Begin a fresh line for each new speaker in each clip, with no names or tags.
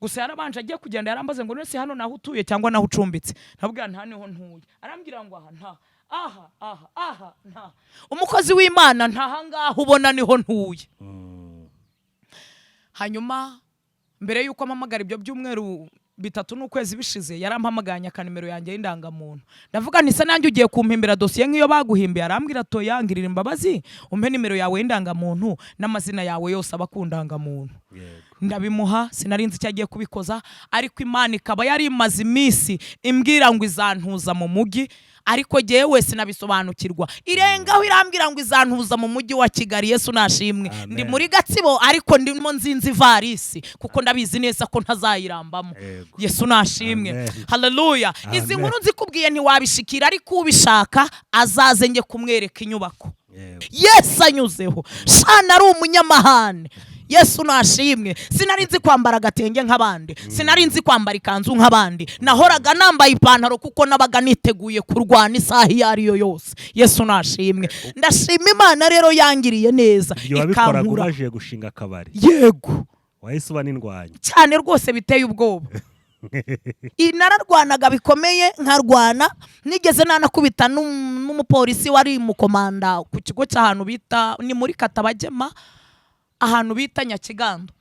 Gusa yarabanje agiye kugenda yarambaze ngo: "None hano naho utuye cyangwa naho ucumbitse?" Nabwira nta niho ntuye. Arambwira ngo: "Aha nta aha aha aha nta umukozi w'Imana, nta ngaha ubona niho ntuye." Hanyuma mbere y'uko mpamagara, ibyo byumweru 3 n'ukwezi bishize, yarampamaganye akanimero yanjye y'indangamuntu. Ndavuga nti: "Se nanjye ugiye kumpimbira dosiye nk'iyo baguhimbiye?" Arambwira: "Toya, ngirira imbabazi umpe nimero yawe y'indangamuntu n'amazina yawe yose aba ku ndangamuntu." Ndabimuha. Sinari nzi icyo agiye kubikoza, ariko Imana ikaba yari imaze iminsi imbwira ngo izantuza mu mujyi, ariko jyewe sinabisobanukirwa. Irengaho irambwira ngo izantuza mu mujyi wa Kigali. Yesu nashimwe.
Amen.
Ndi muri Gatsibo, ariko ndimo nzinze ivarisi kuko ndabizi neza ko ntazayirambamo. Yesu nashimwe.
Amen.
Haleluya. Izi
Amen.
nkuru nzikubwiye ntiwabishikira, ariko ubishaka azaze njye kumwereka inyubako. Yesu anyuzeho. Shana ari umunyamahane. Yesu nashimwe. Sinari nzi kwambara agatenge nk'abandi, sinari nzi kwambara ikanzu nk'abandi. Nahoraga nambaye ipantaro kuko nabaga niteguye kurwana isaha iyo ari yo yose. Yesu nashimwe. Ndashima Imana rero yangiriye neza
Ibyo wabikoraga
ikankura.
umaze gushinga akabari?
Yego.
Wahise uba n'indwanyi?
Cyane rwose, biteye ubwoba. Nararwanaga bikomeye, nkarwana nigeze nanakubita n'umupolisi wari umukomanda ku kigo cy'ahantu bita ni muri Katabagema, ahantu bita Nyakigando.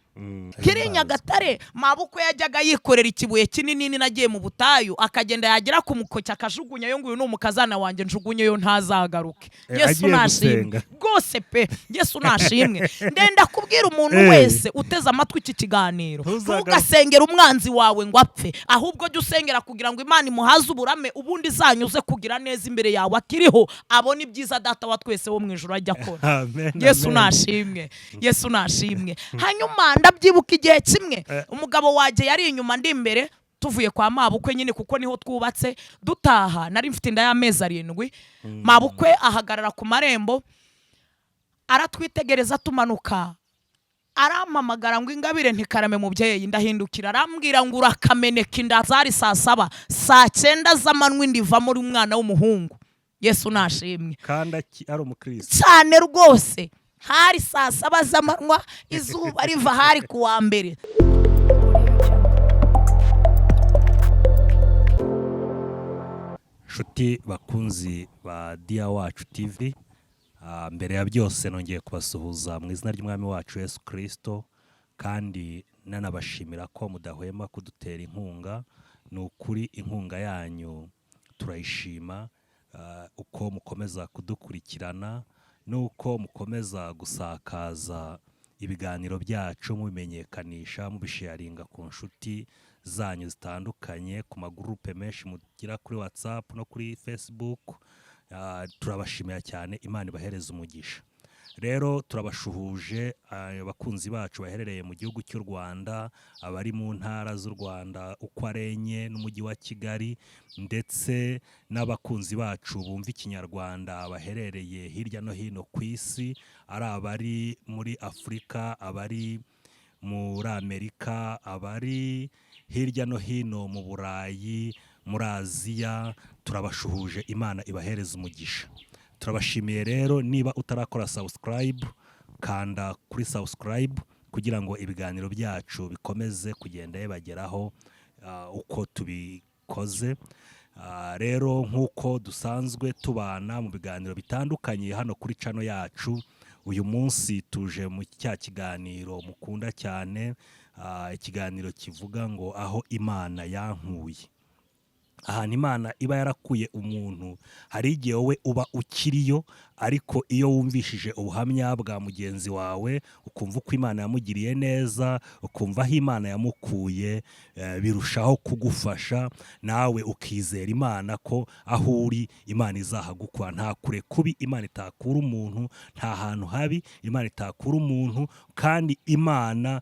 Kiri Nyagatare. Mabukwe yajyaga yikorera ikibuye kinini nagiye mu butayu, akagenda yagera ku mukoki akajugunya yo ngo: "Uyu ni umukazana wanjye, njugunyeyo ntazagaruke." Yesu
Agiye
nashimwe.
gusenga.
Rwose pe, Yesu nashimwe. Ndenda kubwira umuntu wese uteze amatwi iki kiganiro: ntugasengere umwanzi wawe ngo apfe, ahubwo jya usengera kugira ngo Imana imuhaze uburame, ubundi izanyuze kugira neza imbere yawe akiriho, abone ibyiza Data wa twese wo mu ijuru ajya akora.
Amen,
Yesu
amen.
nashimwe. Yesu nashimwe. Hanyuma ndabyibuka igihe kimwe umugabo wanjye yari inyuma, ndi imbere, tuvuye kwa mabukwe nyine kuko niho twubatse, dutaha. Nari mfite inda y'amezi 7. Mabukwe ahagarara ku marembo aratwitegereza tumanuka, arampamagara ngo: "Ingabire." Ntikarame mubyeyi. Ndahindukira, arambwira ngo: "Urakameneka inda." Zari saa 7, saa 9 z'amanywa ndivamo uri umwana w'umuhungu. Yesu nashimwe.
Kandi ari umukristo?
Cyane rwose. Hari saa 7 z'amanywa, izuba riva, hari ku wa mbere.
Nshuti bakunzi ba Diya Wacu TV, mbere ya byose nongeye kubasuhuza mu izina ry'Umwami wacu Yesu Kirisito, kandi nanabashimira ko mudahwema kudutera inkunga. Ni ukuri inkunga yanyu turayishima, uko mukomeza kudukurikirana n'uko mukomeza gusakaza ibiganiro byacu, mubimenyekanisha, mubisharinga ku nshuti zanyu zitandukanye, ku magurupe menshi mugira kuri WhatsApp no kuri Facebook. Turabashimira cyane, Imana ibahereze umugisha. Rero turabashuhuje, abakunzi bacu baherereye mu gihugu cy'u Rwanda, abari mu ntara z'u Rwanda uko ari enye n'umujyi wa Kigali, ndetse n'abakunzi bacu bumva Ikinyarwanda baherereye hirya no hino ku isi, ari abari muri Afurika, abari muri Amerika, abari hirya no hino mu Burayi, muri Aziya. Turabashuhuje, Imana ibahereze umugisha. Turabashimiye rero. Niba utarakora subscribe, kanda kuri subscribe kugira ngo ibiganiro byacu bikomeze kugenda bibageraho uko tubikoze. Rero nk'uko dusanzwe tubana mu biganiro bitandukanye hano kuri channel yacu, uyu munsi tuje mu cya kiganiro mukunda cyane, ikiganiro kivuga ngo "Aho Imana yankuye". Ahantu Imana iba yarakuye umuntu, hari igihe wowe uba ukiriyo, ariko iyo wumvishije ubuhamya bwa mugenzi wawe, ukumva uko Imana yamugiriye neza, ukumva aho Imana yamukuye, birushaho kugufasha nawe ukizera Imana ko aho uri Imana izahagukura. Nta kure kubi Imana itakura umuntu, nta hantu habi Imana itakura umuntu, kandi Imana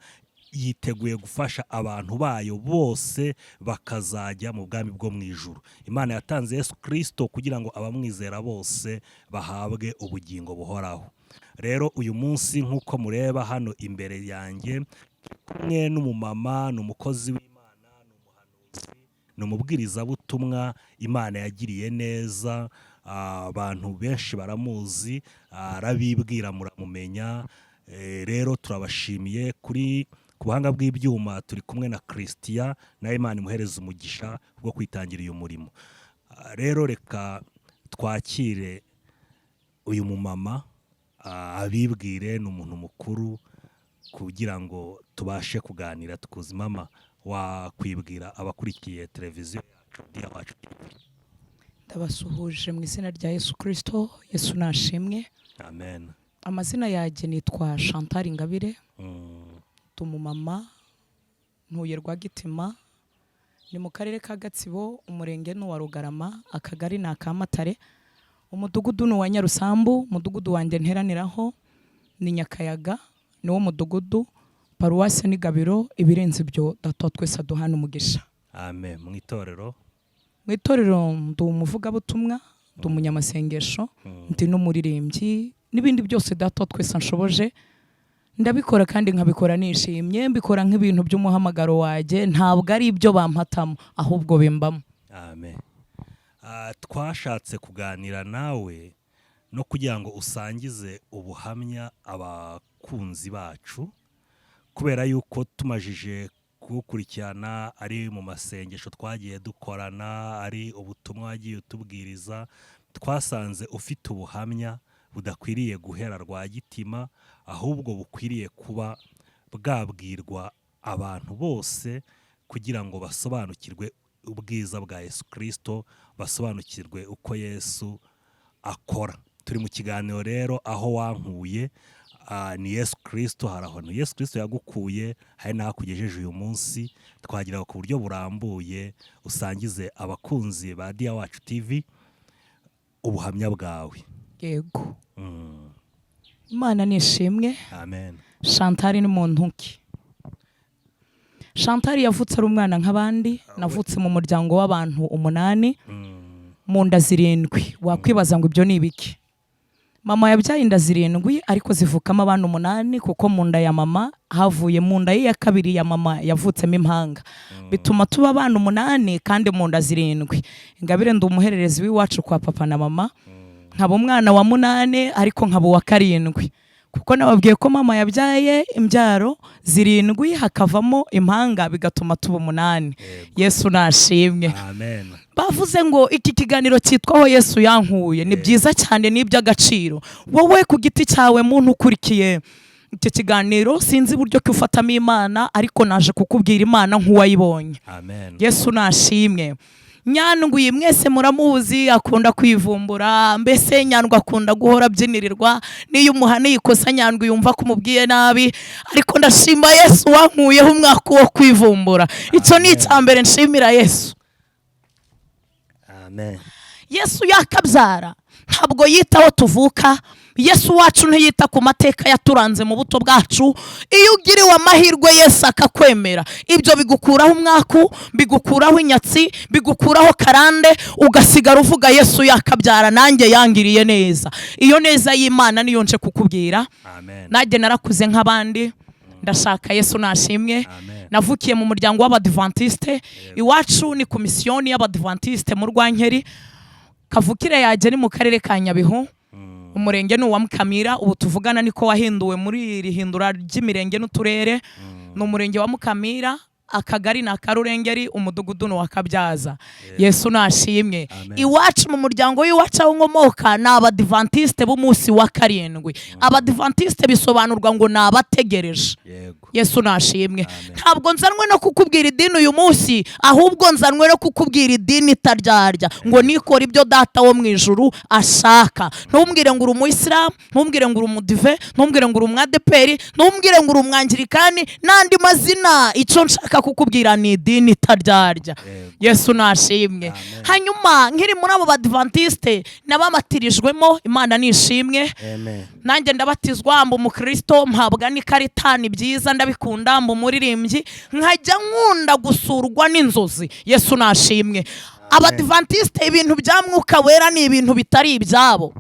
yiteguye gufasha abantu bayo bose bakazajya mu bwami bwo mu ijuru. Imana yatanze Yesu Kirisito kugira ngo abamwizera bose bahabwe ubugingo buhoraho. Rero uyu munsi, nk'uko mureba hano imbere yanjye, kumwe n'umumama, ni umukozi w'Imana, ni umuhanuzi, ni umubwirizabutumwa Imana yagiriye neza. Abantu benshi baramuzi, arabibwira muramumenya. Rero turabashimiye kuri Ku buhanga bw'ibyuma turi kumwe na Christian, nawe Imana imuhereza umugisha bwo kwitangira uyu murimo. Rero reka twakire uyu mumama, abibwire, ni umuntu mukuru, kugira ngo tubashe kuganira tukuzi. Mama, wakwibwira abakurikiye televiziyo yacu Dear Wacu TV?
Ndabasuhuje mu izina rya Yesu Kirisito. Yesu nashimwe.
Amen.
Amazina yanjye nitwa Chantal Ingabire. Ndi umumama, ntuye Rwagitima, ni mu karere ka Gatsibo, umurenge ni uwa Rugarama, akagari ni akamatare, umudugudu ni uwa Nyarusambu. Umudugudu wanjye nteraniraho ni Nyakayaga, niwo mudugudu, paruwasi ni Gabiro. Ibirenze ibyo, Data wa twese aduhana umugisha.
Amen. Mu itorero?
Mu itorero ndi umuvugabutumwa, ndi umunyamasengesho, ndi n'umuririmbyi n'ibindi byose Data wa twese anshoboje ndabikora, kandi nkabikora nishimye. Mbikora nk'ibintu by'umuhamagaro wanjye, ntabwo ari ibyo bampatamo, ahubwo bimbamo.
Amen. Twashatse kuganira nawe no kugira ngo usangize ubuhamya abakunzi bacu, kubera yuko tumajije kuwukurikirana, ari mu masengesho twagiye dukorana, ari ubutumwa wagiye utubwiriza, twasanze ufite ubuhamya budakwiriye guhera Rwagitima, ahubwo bukwiriye kuba bwabwirwa abantu bose kugira ngo basobanukirwe ubwiza bwa Yesu Kirisito, basobanukirwe uko Yesu akora. Turi mu kiganiro rero "Aho wankuye". Ni Yesu Kirisito. Hari ahantu Yesu Kirisito yagukuye, hari n'aho akugejeje uyu munsi. Twagira ku buryo burambuye usangize abakunzi ba Dear Wacu TV ubuhamya bwawe.
Yego. Imana nishimwe.
Amen.
Chantal ni muntu ki? Chantal yavutse ari umwana nk'abandi. Navutse mu muryango w'abantu umunani, mu nda zirindwi. Wakwibaza ngo ibyo ni ibiki? Mama yabyaye inda zirindwi, ariko zivukamo abana umunani, kuko mu nda ya mama havuye, mu nda ye ya kabiri ya mama yavutsemo impanga, bituma tuba abana umunani kandi mu nda zirindwi. Ingabire, ndi umuhererezi w'iwacu kwa papa na mama, nkaba umwana wa munani, ariko nkaba uwa karindwi, kuko nababwiye ko mama yabyaye imbyaro zirindwi, hakavamo impanga, bigatuma tuba umunani. Yesu nashimwe.
Amen.
Bavuze ngo iki kiganiro cyitwa "Aho Yesu yankuye". Ni byiza cyane, ni iby'agaciro. Wowe ku giti cyawe, muntu ukurikiye iki kiganiro, sinzi uburyo ki ufatamo Imana, ariko naje kukubwira Imana nk'uwayibonye.
Amen.
Yesu nashimwe. Nyandwi mwese muramuzi, akunda kwivumbura. Mbese Nyandwi akunda guhora abyinirirwa, n'iyo umuhaniye ikosa Nyandwi yumva ko umubwiye nabi. Ariko ndashima Yesu wankuyeho umwaka wo kwivumbura. Icyo ni icya mbere nshimira Yesu.
Amen.
Yesu yakabyara ntabwo yita aho tuvuka. Yesu wacu ntiyita ku mateka yaturanze mu buto bwacu. Iyo ugiriwe amahirwe Yesu akakwemera, ibyo bigukuraho umwaku, bigukuraho inyatsi, bigukuraho karande, ugasigara uvuga: "Yesu yakabyara nanjye yangiriye neza." Iyo neza y'Imana niyo nje kukubwira.
Amen.
Nanjye narakuze nk'abandi, ndashaka. Yesu nashimwe.
Amen.
Navukiye mu muryango w'Abadivantisite. Iwacu ni ku misiyoni y'Abadivantisite mu Rwankeri. Kavukire yajya ni mu karere ka Nyabihu, umurenge ni uwa Mukamira. Ubu tuvugana niko wahinduwe muri iri hindura ry'imirenge n'uturere. Ni umurenge wa Mukamira, akagari ni Akarurengeri, umudugudu ni uwa Kabyaza. Yesu nashimwe.
Amen.
Iwacu, mu muryango w'iwacu aho nkomoka, ni Abadivantisite b'umunsi wa karindwi. Abadivantisite bisobanurwa ngo ni abategereje. Yesu nashimwe.
Amen.
Ntabwo nzanwe no kukubwira idini uyu munsi, ahubwo nzanwe no kukubwira idini itaryarya, ngo nikora ibyo Data wo mu ijuru ashaka. Ntumbwire ngo uri umuyisilamu, ntumbwire ngo uri umudive, ntumbwire ngo uri umwadeperi, ntumbwire ngo uri umwangirikani n'andi mazina. Icyo nshaka kukubwira ni idini itaryarya. Yesu nashimwe.
Amen.
Hanyuma nkiri muri abo Badivantiste nabamatirijwemo. Imana nishimwe.
Amen.
Nanjye ndabatizwa, mba umukristo, mpabwa n'ikarita. Ni byiza, ndabikunda. Mba umuririmbyi, nkajya nkunda gusurwa n'inzozi. Yesu nashimwe. Abadivantisite ibintu bya Mwuka Wera ni ibintu bitari ibyabo.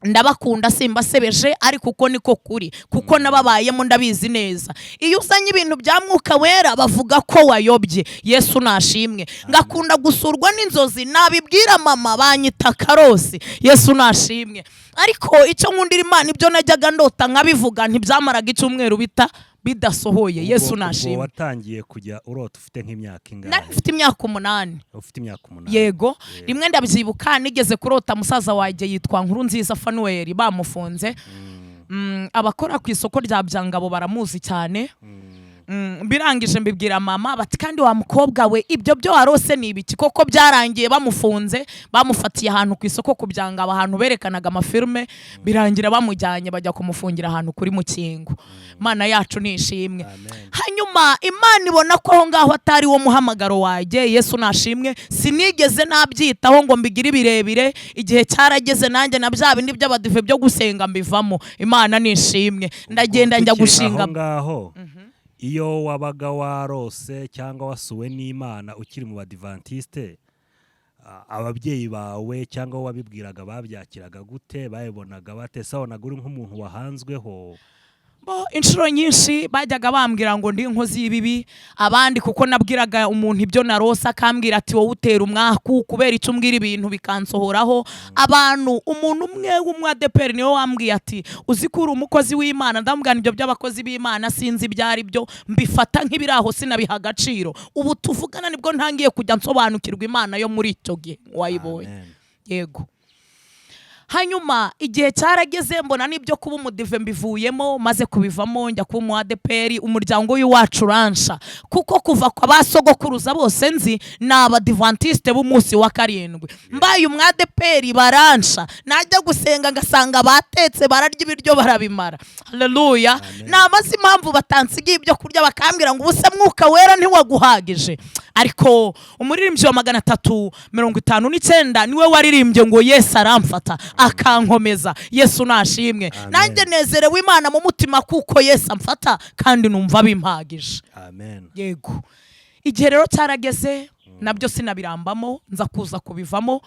Ndabakunda, simbasebeje, ariko uko niko kuri, kuko nababayemo, ndabizi neza. Iyo uzanye ibintu bya Mwuka Wera bavuga ko wayobye. Yesu nashimwe. Ngakunda gusurwa n'inzozi, nabibwira mama banyita karosi. Yesu nashimwe. Ariko icyo nkundira Imana, ibyo najyaga ndota nkabivuga, ntibyamaraga icyumweru bita bidasohoye. Yesu
Ubwo
nashimwe.
Watangiye kujya urota ufite nk'imyaka
Nari
ingahe?
mfite imyaka 8.
Ufite imyaka 8?
Yego. Rimwe ndabyibuka, nigeze kurota musaza wanjye yitwa Nkuru Nziza Fanuel bamufunze. Abakora ku isoko rya Byangabo baramuzi cyane. Birangije mbibwira mama, bati: "Kandi wa mukobwa we, ibyo byo warose ni ibiki?" Koko byarangiye bamufunze, bamufatiye ahantu ku isoko ku Byangabo, ahantu berekanaga amafilme, birangira bamujyanye, bajya kumufungira ahantu kuri Mukingo. Imana yacu ni ishimwe.
Amen.
Hanyuma Imana ibona ko aho ngaho atari wo muhamagaro wanjye. Yesu nashimwe. Sinigeze nabyitaho ngo mbigire birebire. Igihe cyarageze, nanjye na bya bindi by'abadive byo gusenga mbivamo. Imana ni ishimwe. Ndagenda njya
Tukiri
gushinga.
aho ngaho, iyo wabaga warose cyangwa wasuwe n'Imana ukiri mu Badivantiste, ababyeyi bawe cyangwa wowe wabibwiraga babyakiraga gute? Babibonaga bate? Se wabonaga uri nk'umuntu wahanzweho?
Bo inshuro nyinshi bajyaga bambwira ngo ndi inkozi y'ibibi. Abandi, kuko nabwiraga umuntu ibyo narose, akambwira ati: "Wowe utera umwaku kubera icyo umbwira ibintu bikansohoraho." Abantu, umuntu umwe w'umwadeperi niwe wambwiye ati: "Uzi ko uri umukozi w'Imana?" Ndamubwira ibyo by'abakozi b'Imana sinzi ibyo ari byo, mbifata nk'ibiri aho, sinabiha agaciro. Ubu tuvugana nibwo ntangiye kujya nsobanukirwa Imana yo muri icyo gihe wayibonye.
Amen.
Yego. Hanyuma igihe cyarageze, mbona n'ibyo kuba umudive mbivuyemo. Maze kubivamo, njya kuba umu ADEPR. Umuryango w'iwacu uransha, kuko kuva kwa ba sogokuruza bose nzi ni Abadivantisite b'umunsi wa karindwi. Mbaye umu ADEPR baransha. Najya gusenga ngasanga batetse, bararya ibiryo barabimara. Haleluya!
Amen.
Namaze impamvu batansigiye ibyo kurya, bakambwira ngo: "Ubuse Mwuka Wera ntiwaguhagije?" Ariko umuririmbyi wa 359 niwe waririmbye ngo: "Yesu aramfata akankomeza." Yesu nashimwe.
Amen.
Nanjye nezerewe Imana mu mutima, kuko Yesu amfata kandi numva bimpagije.
Amen.
Yego. Igihe rero cyarageze, nabyo sinabirambamo, nza kuza kubivamo,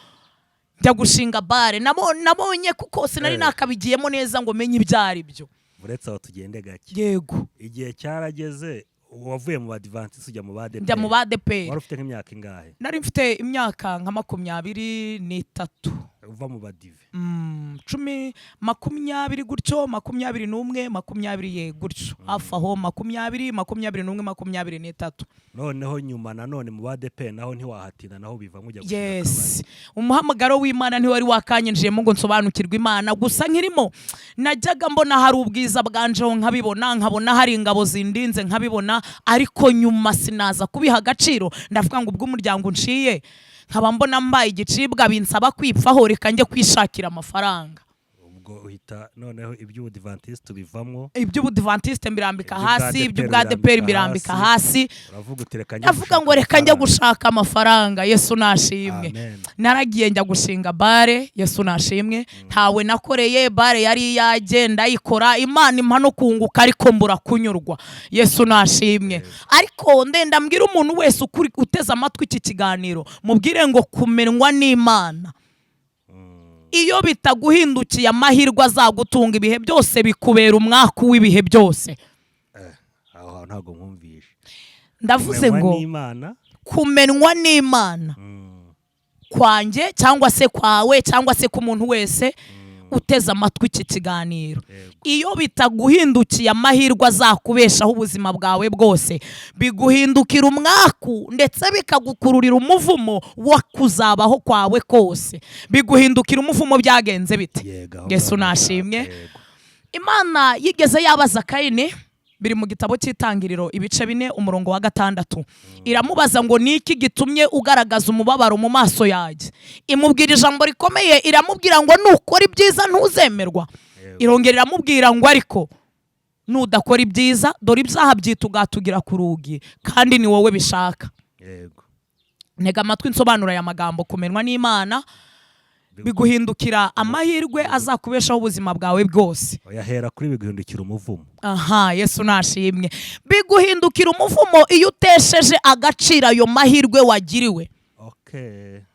njya gushinga bare. Nabonye kuko sinari nakabigiyemo neza ngo menye ibyo ari byo.
Uretse aho, tugende gake.
Yego.
Igihe cyarageze, wavuye mu Badivantisi ujya mu Badeperi.
Njya mu Badeperi.
Wari ufite nk'imyaka ingahe?
Nari mfite imyaka nka 23.
Uva mu Badive?
10, 20 gutyo, 21, 20, ye gutyo, hafi aho 20, 21, 23.
Noneho nyuma nanone mu Badeperi naho ntiwahatinda, naho bivamo ujya gushinga
Yes, umuhamagaro w'Imana ntiwari wakanyinjiyemo ngo nsobanukirwe Imana. Gusa nkirimo najyaga mbona hari ubwiza bwanjeho, nkabibona, nkabona hari ingabo zindinze, nkabibona. Ariko nyuma sinaza kubiha agaciro. Ndavuga ngo ubwo umuryango unciye, nkaba mbona mbaye igicibwa, binsaba kwipfaho, reka njye kwishakira amafaranga.
Akabari. Ubwo uhita noneho iby'Ubudivantiste ubivamo.
Iby'Ubudivantiste mbirambika hasi.
Iby'ubwadeperi.
Iby'Ubwadeperi mbirambika hasi.
Uravuga uti: "Reka njye
Ndavuga
gushaka
ngo reka njye
amafaranga."
gushaka amafaranga. Yesu nashimwe.
Amen.
Naragiye njya gushinga bare. Yesu nashimwe. Ntawe nakoreye, bare yari iyajye, ndayikora, Imana impa no kunguka, ariko mbura kunyurwa. Yesu nashimwe. Ariko ndenda mbwira umuntu wese ukuri uteze amatwi iki kiganiro, mubwire ngo kumenwa n'Imana, iyo bitaguhindukiye amahirwe azagutunga ibihe byose, bikubera umwaku w'ibihe byose.
Aho hantu ntabwo nkumvishe.
Ndavuze
Kumenywa
ngo
n'Imana.
Kumenwa n'Imana kwanjye cyangwa se kwawe cyangwa se k'umuntu wese uteze amatwi iki kiganiro, iyo bitaguhindukiye amahirwe azakubeshaho ubuzima bwawe bwose, biguhindukira umwaku, ndetse bikagukururira umuvumo wo kuzabaho kwawe kose. Biguhindukira umuvumo byagenze bite?
Yego, aho
Yesu
ngaho
nashimwe.
Yego.
Imana yigeze yabaza Kayini, biri mu gitabo cy'Itangiriro ibice 4 umurongo wa 6. Iramubaza ngo: "Ni iki gitumye ugaragaza umubabaro mu maso yanjye?" Imubwira ijambo rikomeye, iramubwira ngo: "Nukora ibyiza ntuzemerwa." Irongera iramubwira ngo: "Ariko nudakora ibyiza, dore ibyaha byitugatugira ku rugi, kandi ni wowe bishaka." Ntega amatwi nsobanura aya magambo. Kumenwa n'Imana biguhindukira amahirwe azakubeshaho ubuzima bwawe bwose.
Oyahera kuri biguhindukira umuvumo.
Aha, Yesu nashimwe. Biguhindukira umuvumo iyo utesheje agaciro ayo mahirwe wagiriwe.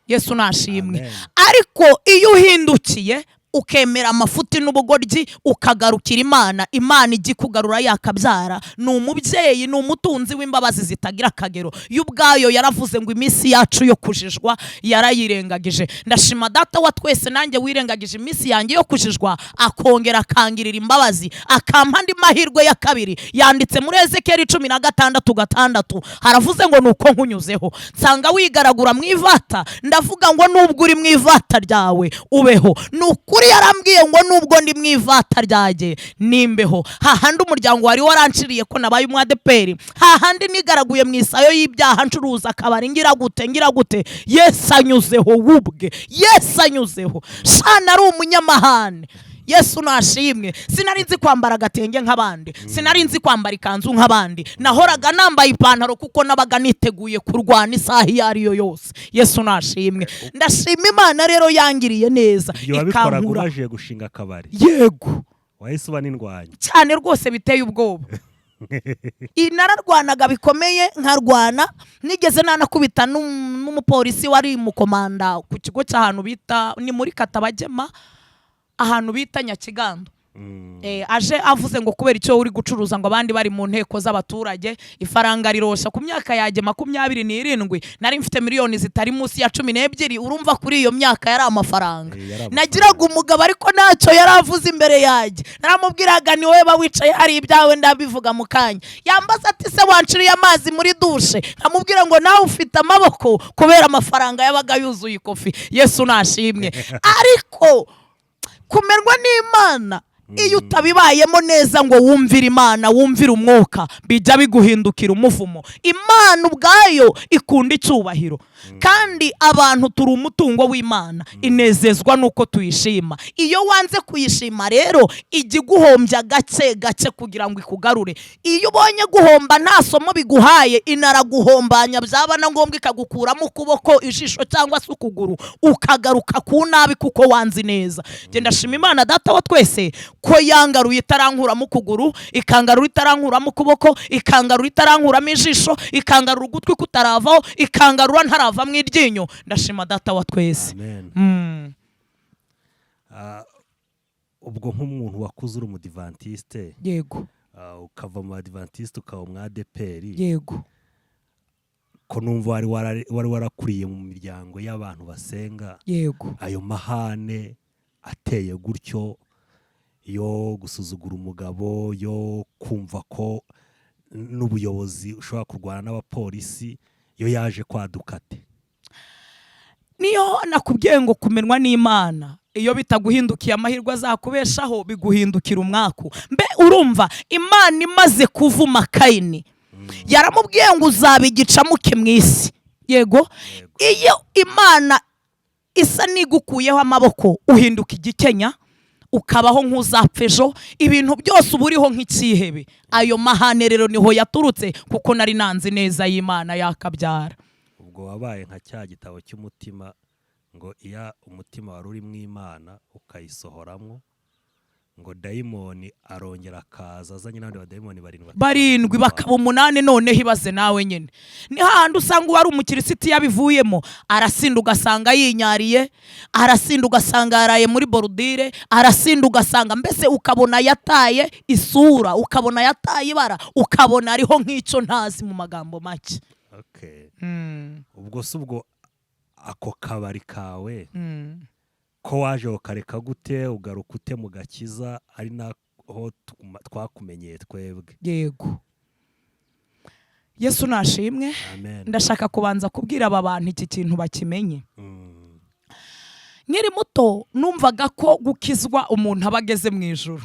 Yesu nashimwe.
Amen.
Ariko iyo uhindukiye Ukemera amafuti n'ubugoryi, ukagarukira Imana, Imana ijya ikugarura yakabyara. Ni umubyeyi, ni umutunzi w'imbabazi zitagira akagero. Yo ubwayo yaravuze ngo iminsi yacu yo kujijwa yarayirengagije. Ndashima Data wa twese nanjye wirengagije iminsi yanjye yo kujijwa, akongera akangirira imbabazi, akampa andi mahirwe ya kabiri. Yanditse muri Ezekeri 16:6, haravuze ngo: "Nuko nkunyuzeho nsanga wigaragura mu ivata, ndavuga ngo nubwo uri mu ivata ryawe ubeho." Ni ukuri, yarambwiye ngo nubwo ndi mu ivata ryanjye nimbeho. Hahandi umuryango wari waranciriye ko nabaye umwadeperi, hahandi nigaraguye mu isayo y'ibyaha, ncuruza akabari, ngira gute, ngira gute, Yesu anyuzeho wubwe, Yesu anyuzeho. Shana ari umunyamahane. Yesu nashimwe. Sinari nzi kwambara agatenge nk'abandi, sinari nzi kwambara ikanzu nk'abandi. Nahoraga nambaye ipantaro kuko nabaga niteguye kurwana isaha iyo ari yo yose. Yesu nashimwe. Ndashima Imana rero yangiriye neza
Ibyo wabikoraga
ikankura.
Umaze gushinga akabari?
Yego.
Wahise uba n'indwanyi?
Cyane rwose, biteye ubwoba. Nararwanaga bikomeye, nkarwana nigeze nanakubita n'umupolisi wari mukomanda ku kigo cy'ahantu bita ni muri Katabagema, ahantu bita Nyakigando. Aje avuze ngo kubera icyo uri gucuruza, ngo abandi bari mu nteko z'abaturage, ifaranga rirosha. Ku myaka yanjye 27 nari mfite miliyoni zitari munsi ya 12. Urumva kuri iyo myaka yari amafaranga.
Yari amafaranga.
Nagiraga umugabo, ariko ntacyo yari avuze imbere yanjye. Naramubwiraga: "Ni wowe ba wicaye hari ibyawe, ndabivuga mu kanya." Yambaza ati: "Se wanciriye amazi muri dushe?" Nkamubwira ngo: "Nawe ufite amaboko?" Kubera amafaranga yabaga yuzuye ikofi. Yesu nashimwe. Ariko kumerwa n'Imana, iyo utabibayemo neza ngo wumvire Imana, wumvire umwuka, bijya biguhindukira umuvumo. Imana ubwayo ikunda icyubahiro, kandi abantu turi umutungo w'Imana. Inezezwa n'uko tuyishima. Iyo wanze kuyishima rero, ijya iguhombya gake gake kugira ngo ikugarure. Iyo ubonye guhomba nta somo biguhaye, inaraguhombanya, byaba na ngombwa ikagukuramo ukuboko, ijisho cyangwa se ukuguru, ukagaruka ku nabi kuko wanze neza. Genda shima Imana Data wa twese ko yangaruye itarankuramo ukuguru, ikangarura itarankuramo ukuboko, ikangarura itarankuramo ijisho, ikangarura ugutwi kutaravaho, ikangarura ntaravamo iryinyo. Ndashima Data wa twese.
Amen. Ubwo nk'umuntu wakuze uri umudivantiste, ukava mu badivantiste ukaba umu ADEPR, ko numva wari warakuriye mu miryango y'abantu basenga, ayo mahane ateye gutyo yo gusuzugura umugabo, yo kumva ko n'ubuyobozi ushobora kurwana n'abapolisi, yo yaje kwaduka ate?
Niyo nakubwiye ngo kumenwa n'Imana, iyo bitaguhindukiye amahirwe azakubeshaho, biguhindukira umwaku. Mbe urumva, Imana imaze kuvuma Kayini, yaramubwiye ngo uzaba igicamuke mu isi. Yego, iyo Imana isa n'igukuyeho amaboko, uhinduka igikenya, ukabaho nk'uzapfa ejo. Ibintu byose uba uriho nk'icyihebe. Ayo mahane rero niho yaturutse, kuko nari nanze neza y'Imana yakabyara.
Ubwo wabaye nka cya gitabo cy'umutima, ngo iyo umutima wari uri mu Imana ukayisohoramo, ngo dayimoni arongera akaza azanye n'abandi badayimoni barindwi.
Barindwi, bakaba umunani. Noneho ibaze nawe nyine, ni hahandi usanga uwari umukirisiti yabivuyemo, arasinda ugasanga yinyariye, arasinda ugasanga yaraye muri bordure, arasinda ugasanga mbese ukabona yataye isura, ukabona yataye ibara, ukabona ariho nk'icyo ntazi, mu magambo make.
Okay. Ubwo si ubwo ako kabari kawe, ko waje ukareka gute, ugaruka ute mu gakiza, ari naho twakumenyeye twebwe?
Yego, Yesu nashimwe.
Amen.
Ndashaka kubanza kubwira aba bantu iki kintu bakimenye. Nkiri muto numvaga ko gukizwa umuntu aba ageze mu ijuru.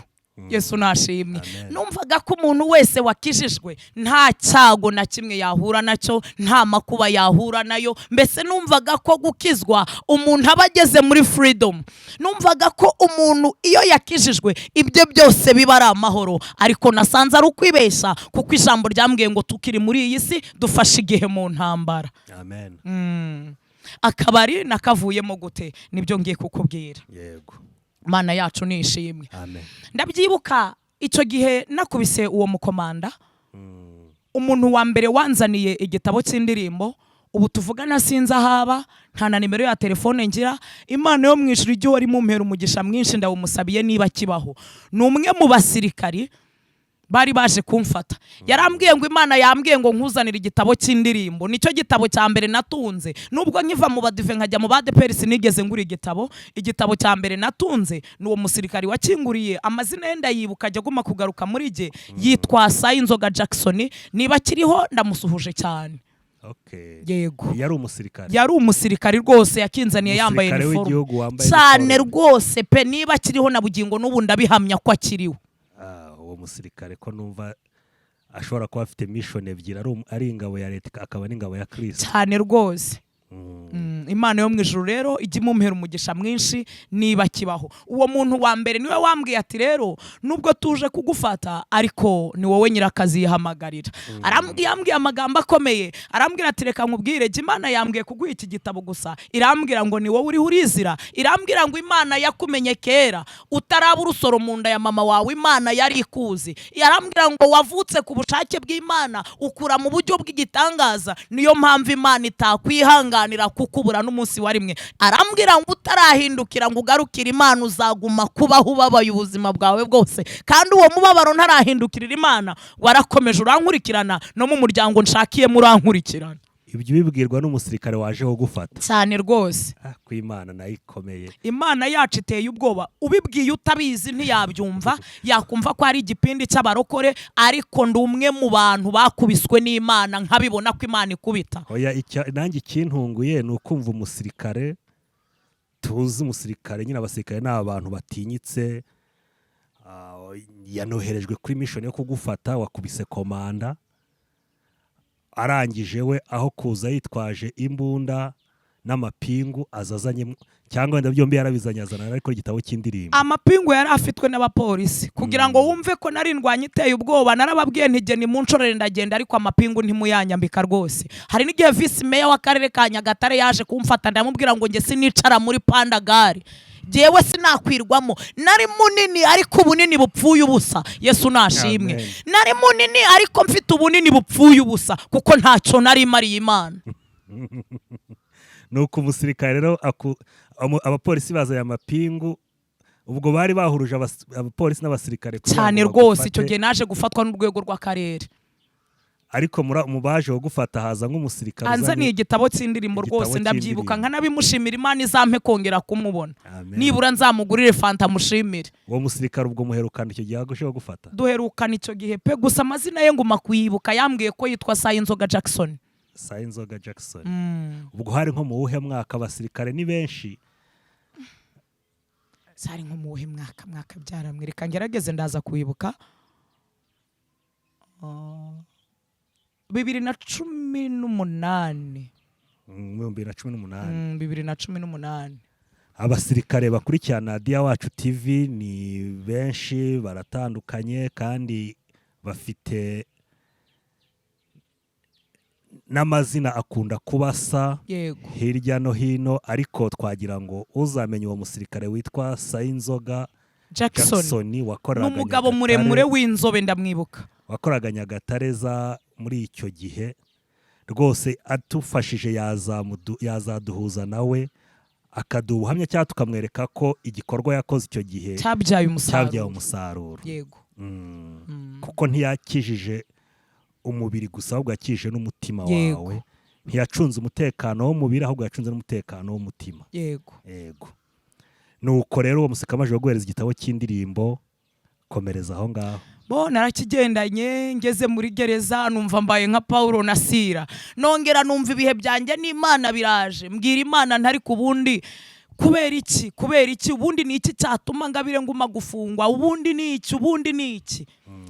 Yesu nashimwe.
Amen.
Numvaga ko umuntu wese wakijijwe nta cyago na kimwe yahura nacyo, nta makuba yahura nayo. Mbese numvaga ko gukizwa umuntu aba ageze muri freedom. Numvaga ko umuntu iyo yakijijwe ibyo byose biba ari amahoro, ariko nasanze ari ukwibeshya, kuko ijambo ryambwiye ngo tukiri muri iyi si dufashe igihe mu ntambara.
Amen.
Akabari nakavuyemo gute? Nibyo ngiye kukubwira. Mana yacu ni ishimwe.
Amen.
Ndabyibuka icyo gihe nakubise uwo mukomanda. Umuntu wa mbere wanzaniye igitabo cy'indirimbo, Ubu tuvugana sinzi ahaba, nta na nimero ya telefone ngira. Imana yo mu ijuru ijye wari mumpera umugisha mwinshi, ndawumusabiye niba akibaho. Ni umwe mu basirikari bari baje kumfata. Yarambwiye ngo Imana yambwiye ngo nkuzanire igitabo cy'indirimbo. Nicyo gitabo cya mbere natunze. Nubwo nkiva mu badive nkajya mu badeperi, sinigeze ngura igitabo. Igitabo cya mbere natunze ni uwo musirikari wakinguriye. Amazina ye ndayibuka, ajya aguma kugaruka muri jye. Yitwa Sayinzoga Jackson. Niba akiriho, ndamusuhuje cyane. Yego.
Yari umusirikare?
Yari umusirikari rwose, yakinzaniye yambaye
Umusirikare
uniforme.
w'igihugu wambaye
Cyane.
uniforme.
Rwose pe, niba akiriho na bugingo n'ubu ndabihamya ko akiriho.
Ah, uwo musirikare ko numva ashobora kuba afite mission ebyiri, ari ingabo ya leta akaba n'ingabo ya Kristo.
Cyane rwose. Imana yo mu ijuru rero ijya imumpera umugisha mwinshi niba akibaho. Uwo muntu wa mbere niwe wambwiye ati: "Rero nubwo tuje kugufata, ariko ni wowe nyirakazi yihamagarira." Arambwiye, yambwiye amagambo akomeye. Arambwira ati: "Reka nkubwire, jya Imana yambwiye kuguha iki gitabo gusa, irambwira ngo ni wowe uriho urizira. Irambwira ngo Imana yakumenye kera utaraba urusoro mu nda ya mama wawe, Imana yari ikuzi. Yarambwira ngo wavutse ku bushake bw'Imana, ukura mu buryo bw'igitangaza, niyo mpamvu Imana itakwihanganira kukubura n'umunsi wa rimwe." Arambwira ngo utarahindukira ngo ugarukire Imana, uzaguma kubaho ubabaye ubuzima bwawe bwose. Kandi uwo mubabaro ntarahindukirira Imana warakomeje urankurikirana, no mu muryango nshakiyemo urankurikirana.
Ibyo ubibwirwa n'umusirikare waje gufata?
Cyane rwose.
Ah, ku Imana nayo ikomeye.
Imana yacu iteye ubwoba. Ubibwiye utabizi ntiyabyumva, yakumva ko ari igipindi cy'abarokore, ariko ndi umwe mu bantu bakubiswe n'Imana, nkabibona ko Imana ikubita.
Oya, nanjye ikintunguye ni ukumva umusirikare tuzi. Umusirikare nyine, abasirikare ni abantu batinyitse. Ah, yanoherejwe kuri mission yo kugufata, wakubise komanda, arangije we aho kuza yitwaje imbunda n'amapingu, aza azanye, cyangwa wenda byombi yarabizanye, azana ariko igitabo cy'indirimbo.
Amapingu yari afitwe n'abapolisi. Kugira ngo wumve ko nari ndwanya iteye ubwoba, narababwiye nti: "Ni munshorere ndagenda, ariko amapingu ntimuyanyambika rwose." Hari n'igihe visi meya w'akarere ka Nyagatare yaje kumfata, ndamubwira ngo njye sinicara muri pandagare, jyewe sinakwirwamo. Nari munini ariko ubunini bupfuye ubusa. Yesu nashimwe.
Amen.
Nari munini ariko mfite ubunini bupfuye ubusa, kuko ntacyo nari mariye Imana.
Nuko umusirikare rero abapolisi bazanye amapingu, ubwo bari bahuruje abapolisi n'abasirikare kugira
Cyane
ngo
rwose.
bagufate.
Icyo gihe naje gufatwa n'urwego rw'akarere.
Ariko mu baje kugufata haza nk'umusirikare
Anzaniye igitabo cy'indirimbo.
Igitabo
Rwose ndabyibuka,
cy'indirimbo.
nkanabimushimira. Imana izampe kongera kumubona,
Amen.
nibura nzamugurire fanta mushimire.
Uwo musirikare ubwo muherukana icyo gihe aje gufata?
Duherukana icyo gihe pe, gusa amazina ye nguma kuyibuka. Yambwiye ko yitwa Sayinzoga Jackson.
Sayinzoga Jackson. Ubwo hari nko mu wuhe mwaka? Abasirikare ni benshi.
Sari nko mu wuhe mwaka byaramwe? Reka ngerageze, ndaza kuyibuka. Ah, 2018.
Mu 2018?
2018.
Abasirikare bakurikirana Diya Wacu TV ni benshi, baratandukanye kandi bafite n'amazina akunda kuba asa hirya no hino, ariko twagira ngo uzamenya uwo musirikare witwa Sayinzoga
Jackson.
Jackson wakoraga
Ni umugabo
Nyagatare-
muremure w'inzobe, ndamwibuka.
wakoraga Nyagatare za muri icyo gihe. Rwose atufashije yazaduhuza nawe akaduha ubuhamya, cyangwa tukamwereka ko igikorwa yakoze icyo gihe
cyabyaye
cyabyaye
umusaruro.
Umusaruro.
Yego.
Kuko ntiyakijije umubiri gusa, ahubwo yakijije n'umutima wawe. Ntiyacunze umutekano w'umubiri, ahubwo yacunze n'umutekano w'umutima. Yego. Nuko rero uwo musirikare amaze guhereza igitabo cy'indirimbo, komereza aho ngaho.
Bo narakigendanye, ngeze muri gereza numva mbaye nka Paulo na Sira. Nongera numva ibihe byanjye n'Imana biraje, mbwira Imana ntari ku bundi: "Kubera iki? Kubera iki? Ubundi ni iki cyatuma Ngabire nguma gufungwa? Ubundi ni iki? Ubundi ni iki?"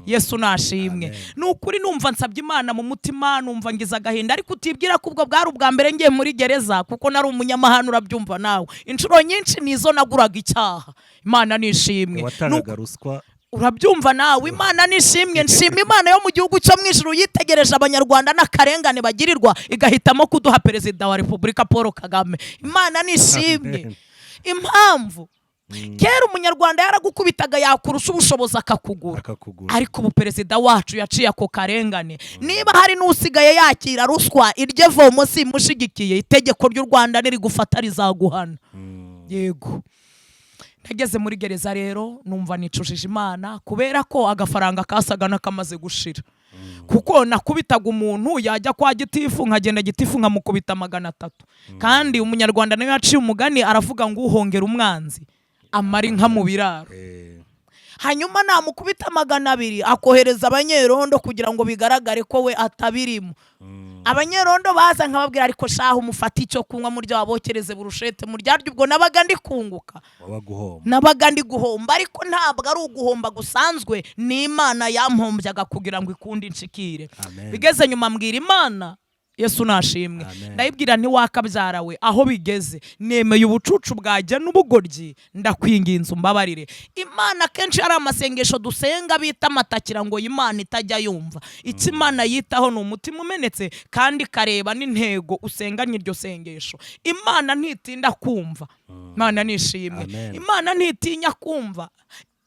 Yesu nashimwe.
Amen.
Ni ukuri numva nsabye Imana mu mutima, numva ngize agahinda. Ariko utibwira ko ubwo bwari ubwa mbere ngiye muri gereza, kuko nari umunyamahane, urabyumva nawe. Inshuro nyinshi nizo naguraga icyaha. Imana nishimwe.
Watangaga ruswa?
Urabyumva nawe. Imana nishimwe. Nshima Imana yo mu gihugu cyo mu ijuru yitegereje Abanyarwanda n'akarengane bagirirwa, igahitamo kuduha Perezida wa Repubulika Paul Kagame. Imana nishimwe.
Amen.
Impamvu Kera Umunyarwanda yaragukubitaga, yakurusha ubushobozi akakugura.
Akakugura.
Ariko ubu perezida wacu yaciye ako karengane. Niba hari n'usigaye yakira ruswa, iryo vomo simushigikiye. Itegeko ry'u Rwanda nirigufata rizaguhana. Yego, nageze muri gereza rero numva nicujije Imana, kubera ko agafaranga kasaga n'akamaze gushira, kuko nakubitaga umuntu yajya kwa gitifu, nkagenda gitifu nkamukubita 300. Kandi Umunyarwanda nawe yaciye umugani, aravuga ngo uhongera umwanzi amara inka mu biraro. Hanyuma namukubita 200, akohereza abanyerondo kugira ngo bigaragare ko we atabirimo. Abanyerondo baza nkababwira, ariko shahu mufate icyo kunywa murya, wabokereze burushete muryarya. Ubwo nabaga ndi kunguka?
Wabaga uhomba.
Nabaga ndi guhomba, ariko ntabwo ari uguhomba gusanzwe, ni Imana yampombyaga kugira ngo ikunde inshikire.
Amen.
Bigeze nyuma mbwira Imana, Yesu nashimwe.
Amen.
Ndayibwira ntiwakabyara we, aho bigeze nemeye ubucucu bwajya n'ubugoryi, ndakwinginze umbabarire. Imana, kenshi hari amasengesho dusenga bita amatakira ngo Imana itajya yumva. Icyo Imana yitaho ni umutima umenetse, kandi ikareba n'intego usenganye iryo sengesho. Imana ntitinda kumva. Imana nishimwe.
Amen.
Imana ntitinya kumva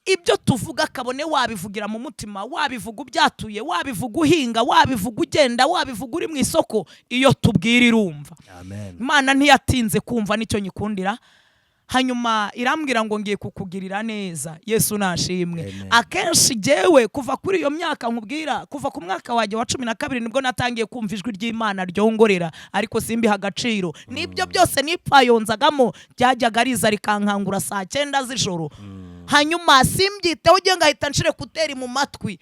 ibyo tuvuga, kabone wabivugira mu mutima, wabivuga ubyatuye, wabivuga uhinga, wabivuga ugenda, wabivuga uri mu isoko, iyo tubwira irumva.
Amen.
Imana ntiyatinze kumva, nicyo nyikundira. Hanyuma irambwira ngo ngiye kukugirira neza. Yesu nashimwe.
Amen.
Akenshi jyewe kuva kuri iyo myaka nkubwira, kuva ku mwaka wanjye wa 12, nibwo natangiye kumva ijwi ry'Imana ryongorera, ariko simbiha agaciro. Nibyo byose nipfayonzagamo, byajyaga riza rikankangura saa 9 z'ijoro, hanyuma simbyiteho, ugiye ngahita nshire écouteurs mu matwi,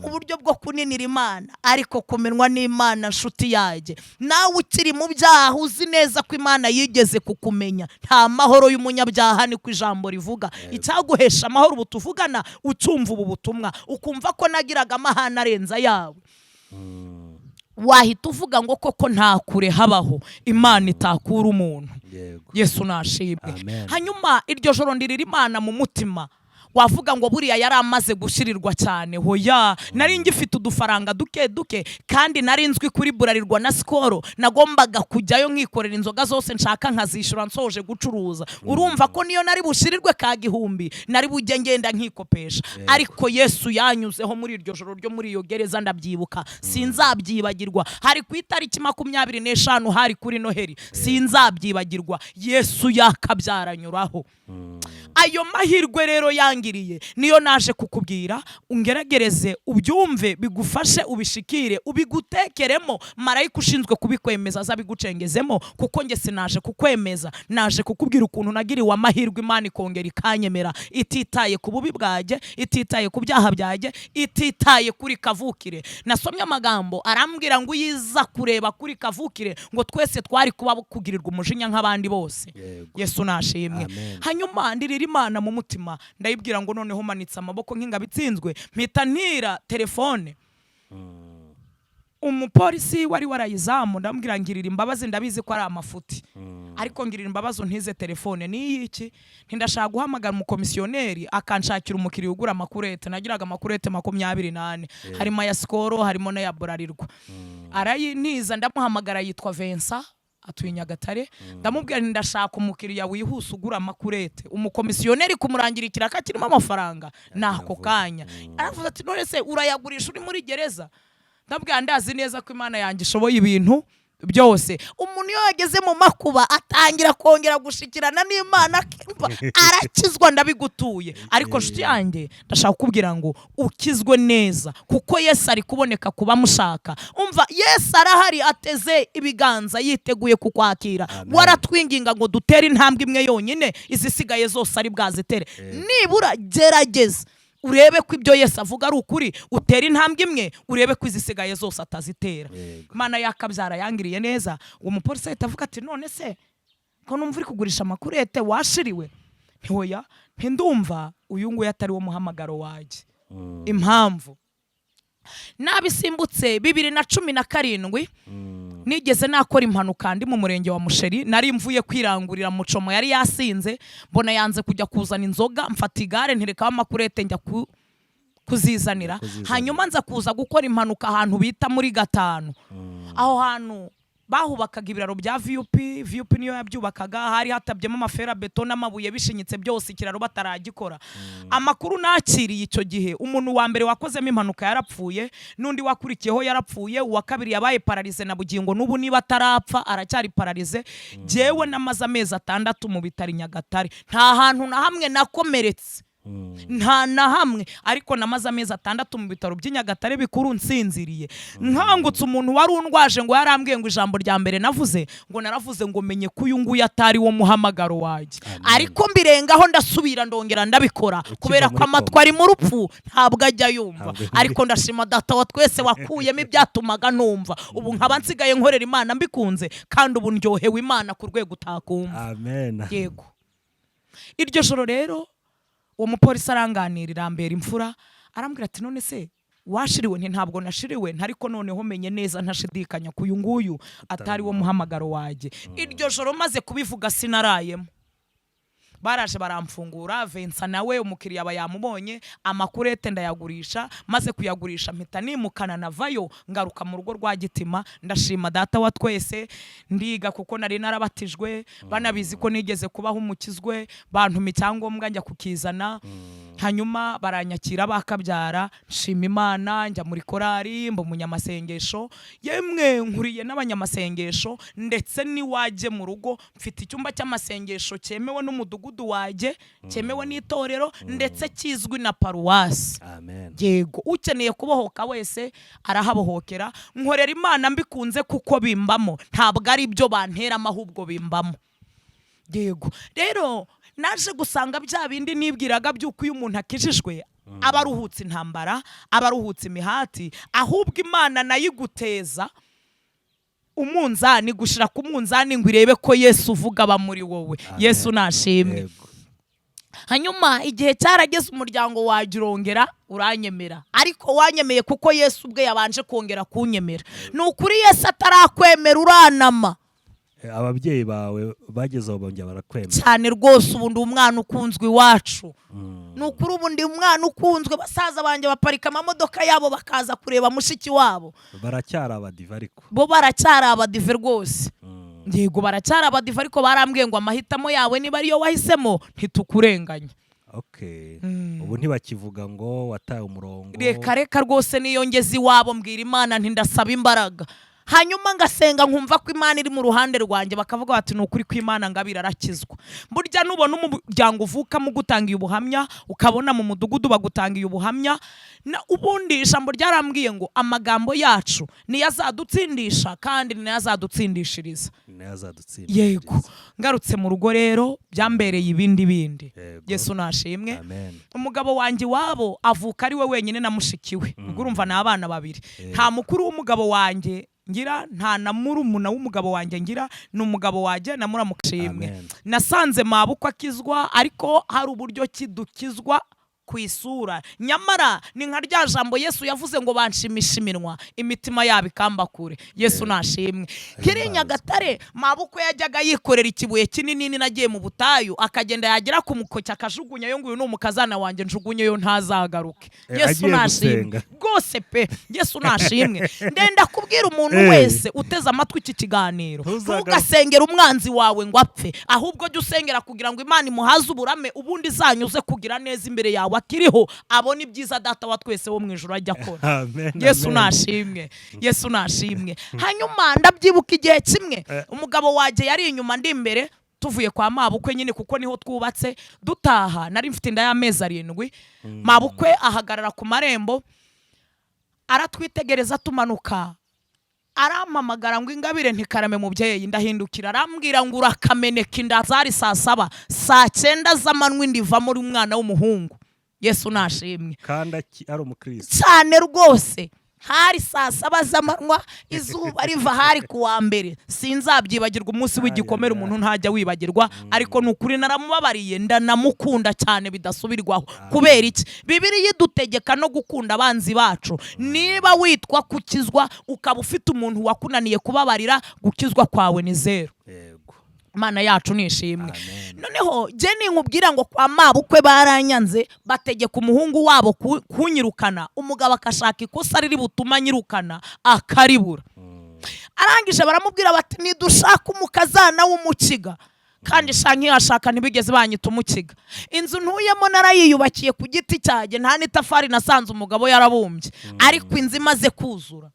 uburyo bwo kuninira Imana. Ariko kumenwa n'Imana, nshuti yanjye, nawe ukiri mu byaha uzi neza ko Imana yigeze kukumenya. Nta mahoro y'umunyabyaha, niko ijambo rivuga. Icyaguhesha amahoro ubu tuvugana, ucyumva ubu butumwa, ukumva ko nagiraga amahane arenze ayawe, wahita uvuga ngo koko nta kure habaho Imana itakura umuntu. Yesu nashimwe.
Amen.
Hanyuma iryo joro ndirira Imana mu mutima. Wavuga ngo buriya yari amaze gushirirwa cyane. Hoya, nari ngifite udufaranga duke duke, kandi nari nzwi kuri Bralirwa na Skol. Nagombaga kujyayo nkikorera inzoga zose nshaka, nkazishyura nsoje gucuruza. Urumva ko niyo nari bushirirwe ka gihumbi, nari bujye ngenda nkikopesha. Ariko Yesu yanyuzeho muri iryo joro ryo muri iyo gereza. Ndabyibuka, sinzabyibagirwa. Hari ku itariki 25, hari kuri Noheli. Sinzabyibagirwa. Yesu yakabyara anyuraho. Ayo mahirwe rero yangiriye niyo naje kukubwira, ungeragereze ubyumve, bigufashe, ubishikire, ubigutekeremo. Marayika ushinzwe kubikwemeza azabigucengezemo, kuko njye sinaje kukwemeza, naje kukubwira ukuntu nagiriwe amahirwe, Imana ikongera ikanyemera, ititaye ku bubi bwanjye, ititaye ku byaha byanjye, ititaye kuri kavukire. Nasomye amagambo, arambwira ngo uyiza kureba kuri kavukire, ngo twese twari kuba kugirirwa umujinya nk'abandi bose. Yesu nashimwe.
Amen.
Hanyuma ndirira Imana mu mutima, ndayibwira ngo noneho manitse amaboko nk'ingabo itsinzwe. Mpita ntira telefone umupolisi wari warayizamu, ndamubwira ngirira imbabazi, ndabizi ko ari amafuti, ariko ngirira imbabazi untize telefone. Ni iki? Ntindashaka guhamagara umukomisiyoneri akanshakira umukiriya ugura amakurete. Nagiraga amakurete 24, harimo aya Skol, harimo n'aya Bralirwa. Arayintiza, ndamuhamagara, yitwa Vincent, atuye i Nyagatare. Ndamubwira nti ndashaka umukiriya wihuse ugura amakurete. Umukomisiyoneri kumurangira ikiraka kirimo amafaranga ni ako kanya. Aravuze ati none se urayagurisha uri muri gereza? Ndabwira ndazi neza ko Imana yanjye ishoboye ibintu byose. Umuntu iyo yageze mu makuba atangira kongera gushikirana n'Imana, akumva arakizwa. Ndabigutuye. Ariko nshuti yanjye, ndashaka kukubwira ngo ukizwe neza, kuko Yesu ari kuboneka ku bamushaka. Umva, Yesu arahari, ateze ibiganza, yiteguye kukwakira.
Amen.
Waratwinginga ngo dutere intambwe imwe yonyine, izisigaye zose ari bwazitere. Nibura gerageza urebe ko ibyo Yesu avuga ari ukuri, utere intambwe imwe, urebe ko izisigaye zose atazitera. Imana yakabyara yangiriye neza. Uwo mupolisi ahita avuga ati none se ko numva uri kugurisha amakurete, washiriwe? Ntihoya, ntindumva uyu nguyu atari wo muhamagaro wanjye. Impamvu nabisimbutse, 2017 nigeze nakora impanuka ndi mu murenge wa Musheri. Nari mvuye kwirangurira, mucomo yari yasinze, mbona yanze kujya kuzana inzoga, mfata igare nterekaho amakurete njya kuzizanira.
Kuzizanira.
Hanyuma nza kuza gukora impanuka ahantu bita muri gatanu. Aho hantu Bahubakaga ibiraro bya VUP. VUP niyo yabyubakaga. Hari hatabyemo amaferabeto n'amabuye bishinyitse byose, ikiraro bataragikora. Amakuru nakiriye icyo gihe, umuntu wa mbere wakozemo impanuka yarapfuye, n'undi wakurikiyeho yarapfuye, uwa kabiri yabaye paralysé na bugingo n'ubu niba atarapfa aracyari paralysé. Jyewe namaze amezi 6 mu bitaro i Nyagatare, nta hantu na hamwe nakomeretse, nta na hamwe, ariko namaze amezi 6 mu bitaro by'i Nyagatare bikuru nsinziriye. Nkangutse, umuntu wari undwaje ngo yarambwiye ngo ijambo rya mbere navuze, ngo naravuze ngo menye ko uyu nguyu atari wo muhamagaro wanjye. Ariko mbirengaho, ndasubira ndongera ndabikora, kubera ko
muri
amatwi ari mu rupfu ntabwo ajya yumva.
Ntabwo.
Ariko ndashima Data wa twese wakuyemo ibyatumaga numva, ubu nkaba nsigaye nkorera Imana mbikunze, kandi ubu ndyohewe Imana ku rwego utakumva.
Amen.
Yego, iryo joro rero uwo mupolisi aranganirira, ambera imfura, arambwira ati: "None se washiriwe?" Nti: "Ntabwo nashiriwe, ntariko noneho menye neza ntashidikanya ko uyu nguyu atari wo muhamagaro wanjye." Iryo joro maze kubivuga sinarayemo, baraje baramfungura. Vincent nawe umukiriya aba yamubonye, amakurete ndayagurisha. Maze kuyagurisha mpita nimukana, navayo ngaruka mu rugo rwa Gitima. Ndashima Data wa twese, ndiga kuko nari narabatijwe, banabizi ko nigeze kubaho umukizwe, bantuma icyangombwa njya kukizana, hanyuma baranyakira bakabyara. Nshima Imana, njya muri korari, mba umunyamasengesho, yemwe nkuriye n'abanyamasengesho, ndetse n'iwajye mu rugo mfite icyumba cy'amasengesho cyemewe n'umudugudu wajye, cyemewe n'itorero, ndetse kizwi na paruwasi.
Amen.
Yego, ukeneye kubohoka wese arahabohokera. Nkorera Imana mbikunze kuko bimbamo, ntabwo ari ibyo banteramo, ahubwo bimbamo. Yego, rero naje gusanga bya bindi nibwiraga by'uko iyo umuntu akijijwe aba aruhutse intambara, aba aruhutse imihati, ahubwo Imana nayo iguteza umunzani, gushira ku munzani ngo irebe ko Yesu uvuga aba muri wowe. Yesu nashimwe.
Yego.
Hanyuma igihe cyarageze, umuryango wajya urongera uranyemera, ariko wanyemeye kuko Yesu ubwe yabanje kongera kunyemera. Ni ukuri, Yesu atarakwemera uranama.
Ababyeyi bawe bageze aho bongera barakwemera?
Cyane rwose, ubu ndi umwana ukunzwe iwacu. Ni ukuri, ubu ndi umwana ukunzwe. Basaza banjye baparika amamodoka yabo bakaza kureba mushiki wabo.
Baracyari abadive ariko?
Bo baracyari abadive rwose. Yego, baracyari abadive, ariko barambwiye ngo amahitamo yawe niba ariyo wahisemo ntitukurenganya.
Okay, ubu ntibakivuga ngo wataye umurongo?
Reka reka rwose, niyo ngeze iwabo mbwira Imana nti ndasaba imbaraga, hanyuma ngasenga nkumva ko Imana iri mu ruhande rwanjye, bakavuga bati: "Ni ukuri kw'Imana ngabira arakizwa." Burya nubona umuryango uvukamo ugutangiye ubuhamya, ukabona mu mudugudu bagutangiye ubuhamya, na ubundi ijambo ryarambwiye ngo amagambo yacu niyo azadutsindisha kandi niyo azadutsindishiriza.
Niyo azadutsindishiriza.
Yego, ngarutse mu rugo rero byambereye ibindi bindi.
Yego.
Yesu nashimwe.
Amen.
Umugabo wanjye iwabo avuka ari we wenyine na mushiki we, ubwo urumva ni abana babiri. Nta mukuru w'umugabo wanjye ngira, nta na murumuna w'umugabo wanjye ngira, ni umugabo wanjye na muramushimwe.
Amen.
Nasanze mabukwe akizwa, ariko hari uburyo kidukizwa ku isura, nyamara ni nka rya jambo Yesu yavuze ngo banshimisha iminwa, imitima yabo ikamba kure. Yesu nashimwe. Kiri Nyagatare, mabukwe yajyaga yikorera ikibuye kinini nagiye mu butayu, akagenda yagera ku mukoki akajugunya yo ngo uyu ni umukazana wanjye, njugunyeyo ntazagaruke. Yesu
Agiye
nashimwe.
gusenga.
Rwose pe, Yesu nashimwe. Ndenda kubwira umuntu wese uteze amatwi iki kiganiro, ntugasengere umwanzi wawe ngo apfe, ahubwo jya usengera kugira ngo Imana imuhaze uburame, ubundi izanyuze kugira neza imbere yawe akiriho, abone ibyiza Data wa twese wo mu ijuru ajya akora.
Amen.
Yesu
Amen.
nashimwe, Yesu nashimwe. Hanyuma ndabyibuka igihe kimwe umugabo wanjye yari inyuma ndi imbere, tuvuye kwa mabukwe nyine kuko niho twubatse, dutaha, nari mfite inda y'amezi 7. Mabukwe ahagarara ku marembo aratwitegereza tumanuka, arampamagara ngo: "Ingabire." Ntikarame mubyeyi. Ndahindukira, arambwira ngo: "Urakameneka inda." Zari saa 7, saa 9 z'amanywa ndivamo uri umwana w'umuhungu. Yesu nashimwe.
Kandi ari umukristo?
Cyane rwose, hari saa 7 z'amanywa, izuba riva, hari ku wa mbere. Sinzabyibagirwa, umunsi w'igikomere
Ay, ay,
umuntu ntajya wibagirwa. Ariko ni ukuri naramubabariye, ndanamukunda cyane bidasubirwaho. Kubera iki? Bibiliya idutegeka no gukunda abanzi bacu. Niba witwa gukizwa ukaba ufite umuntu wakunaniye kubabarira, gukizwa kwawe ni zeru. Imana yacu ni ishimwe.
Amen.
Noneho jye ninkubwira ngo kwa mabukwe baranyanze, bategeka umuhungu wabo kunyirukana, umugabo akashaka ikosa riri butuma anyirukana akaribura. Arangije baramubwira bati: "Nidushaka umukazana w'umukiga." Kandi sha, nkihashaka ntibigeze banyita umukiga. Inzu ntuyemo narayiyubakiye ku giti cyanjye, nta n'itafari nasanze umugabo yarabumbye. Ariko inzu imaze kuzura,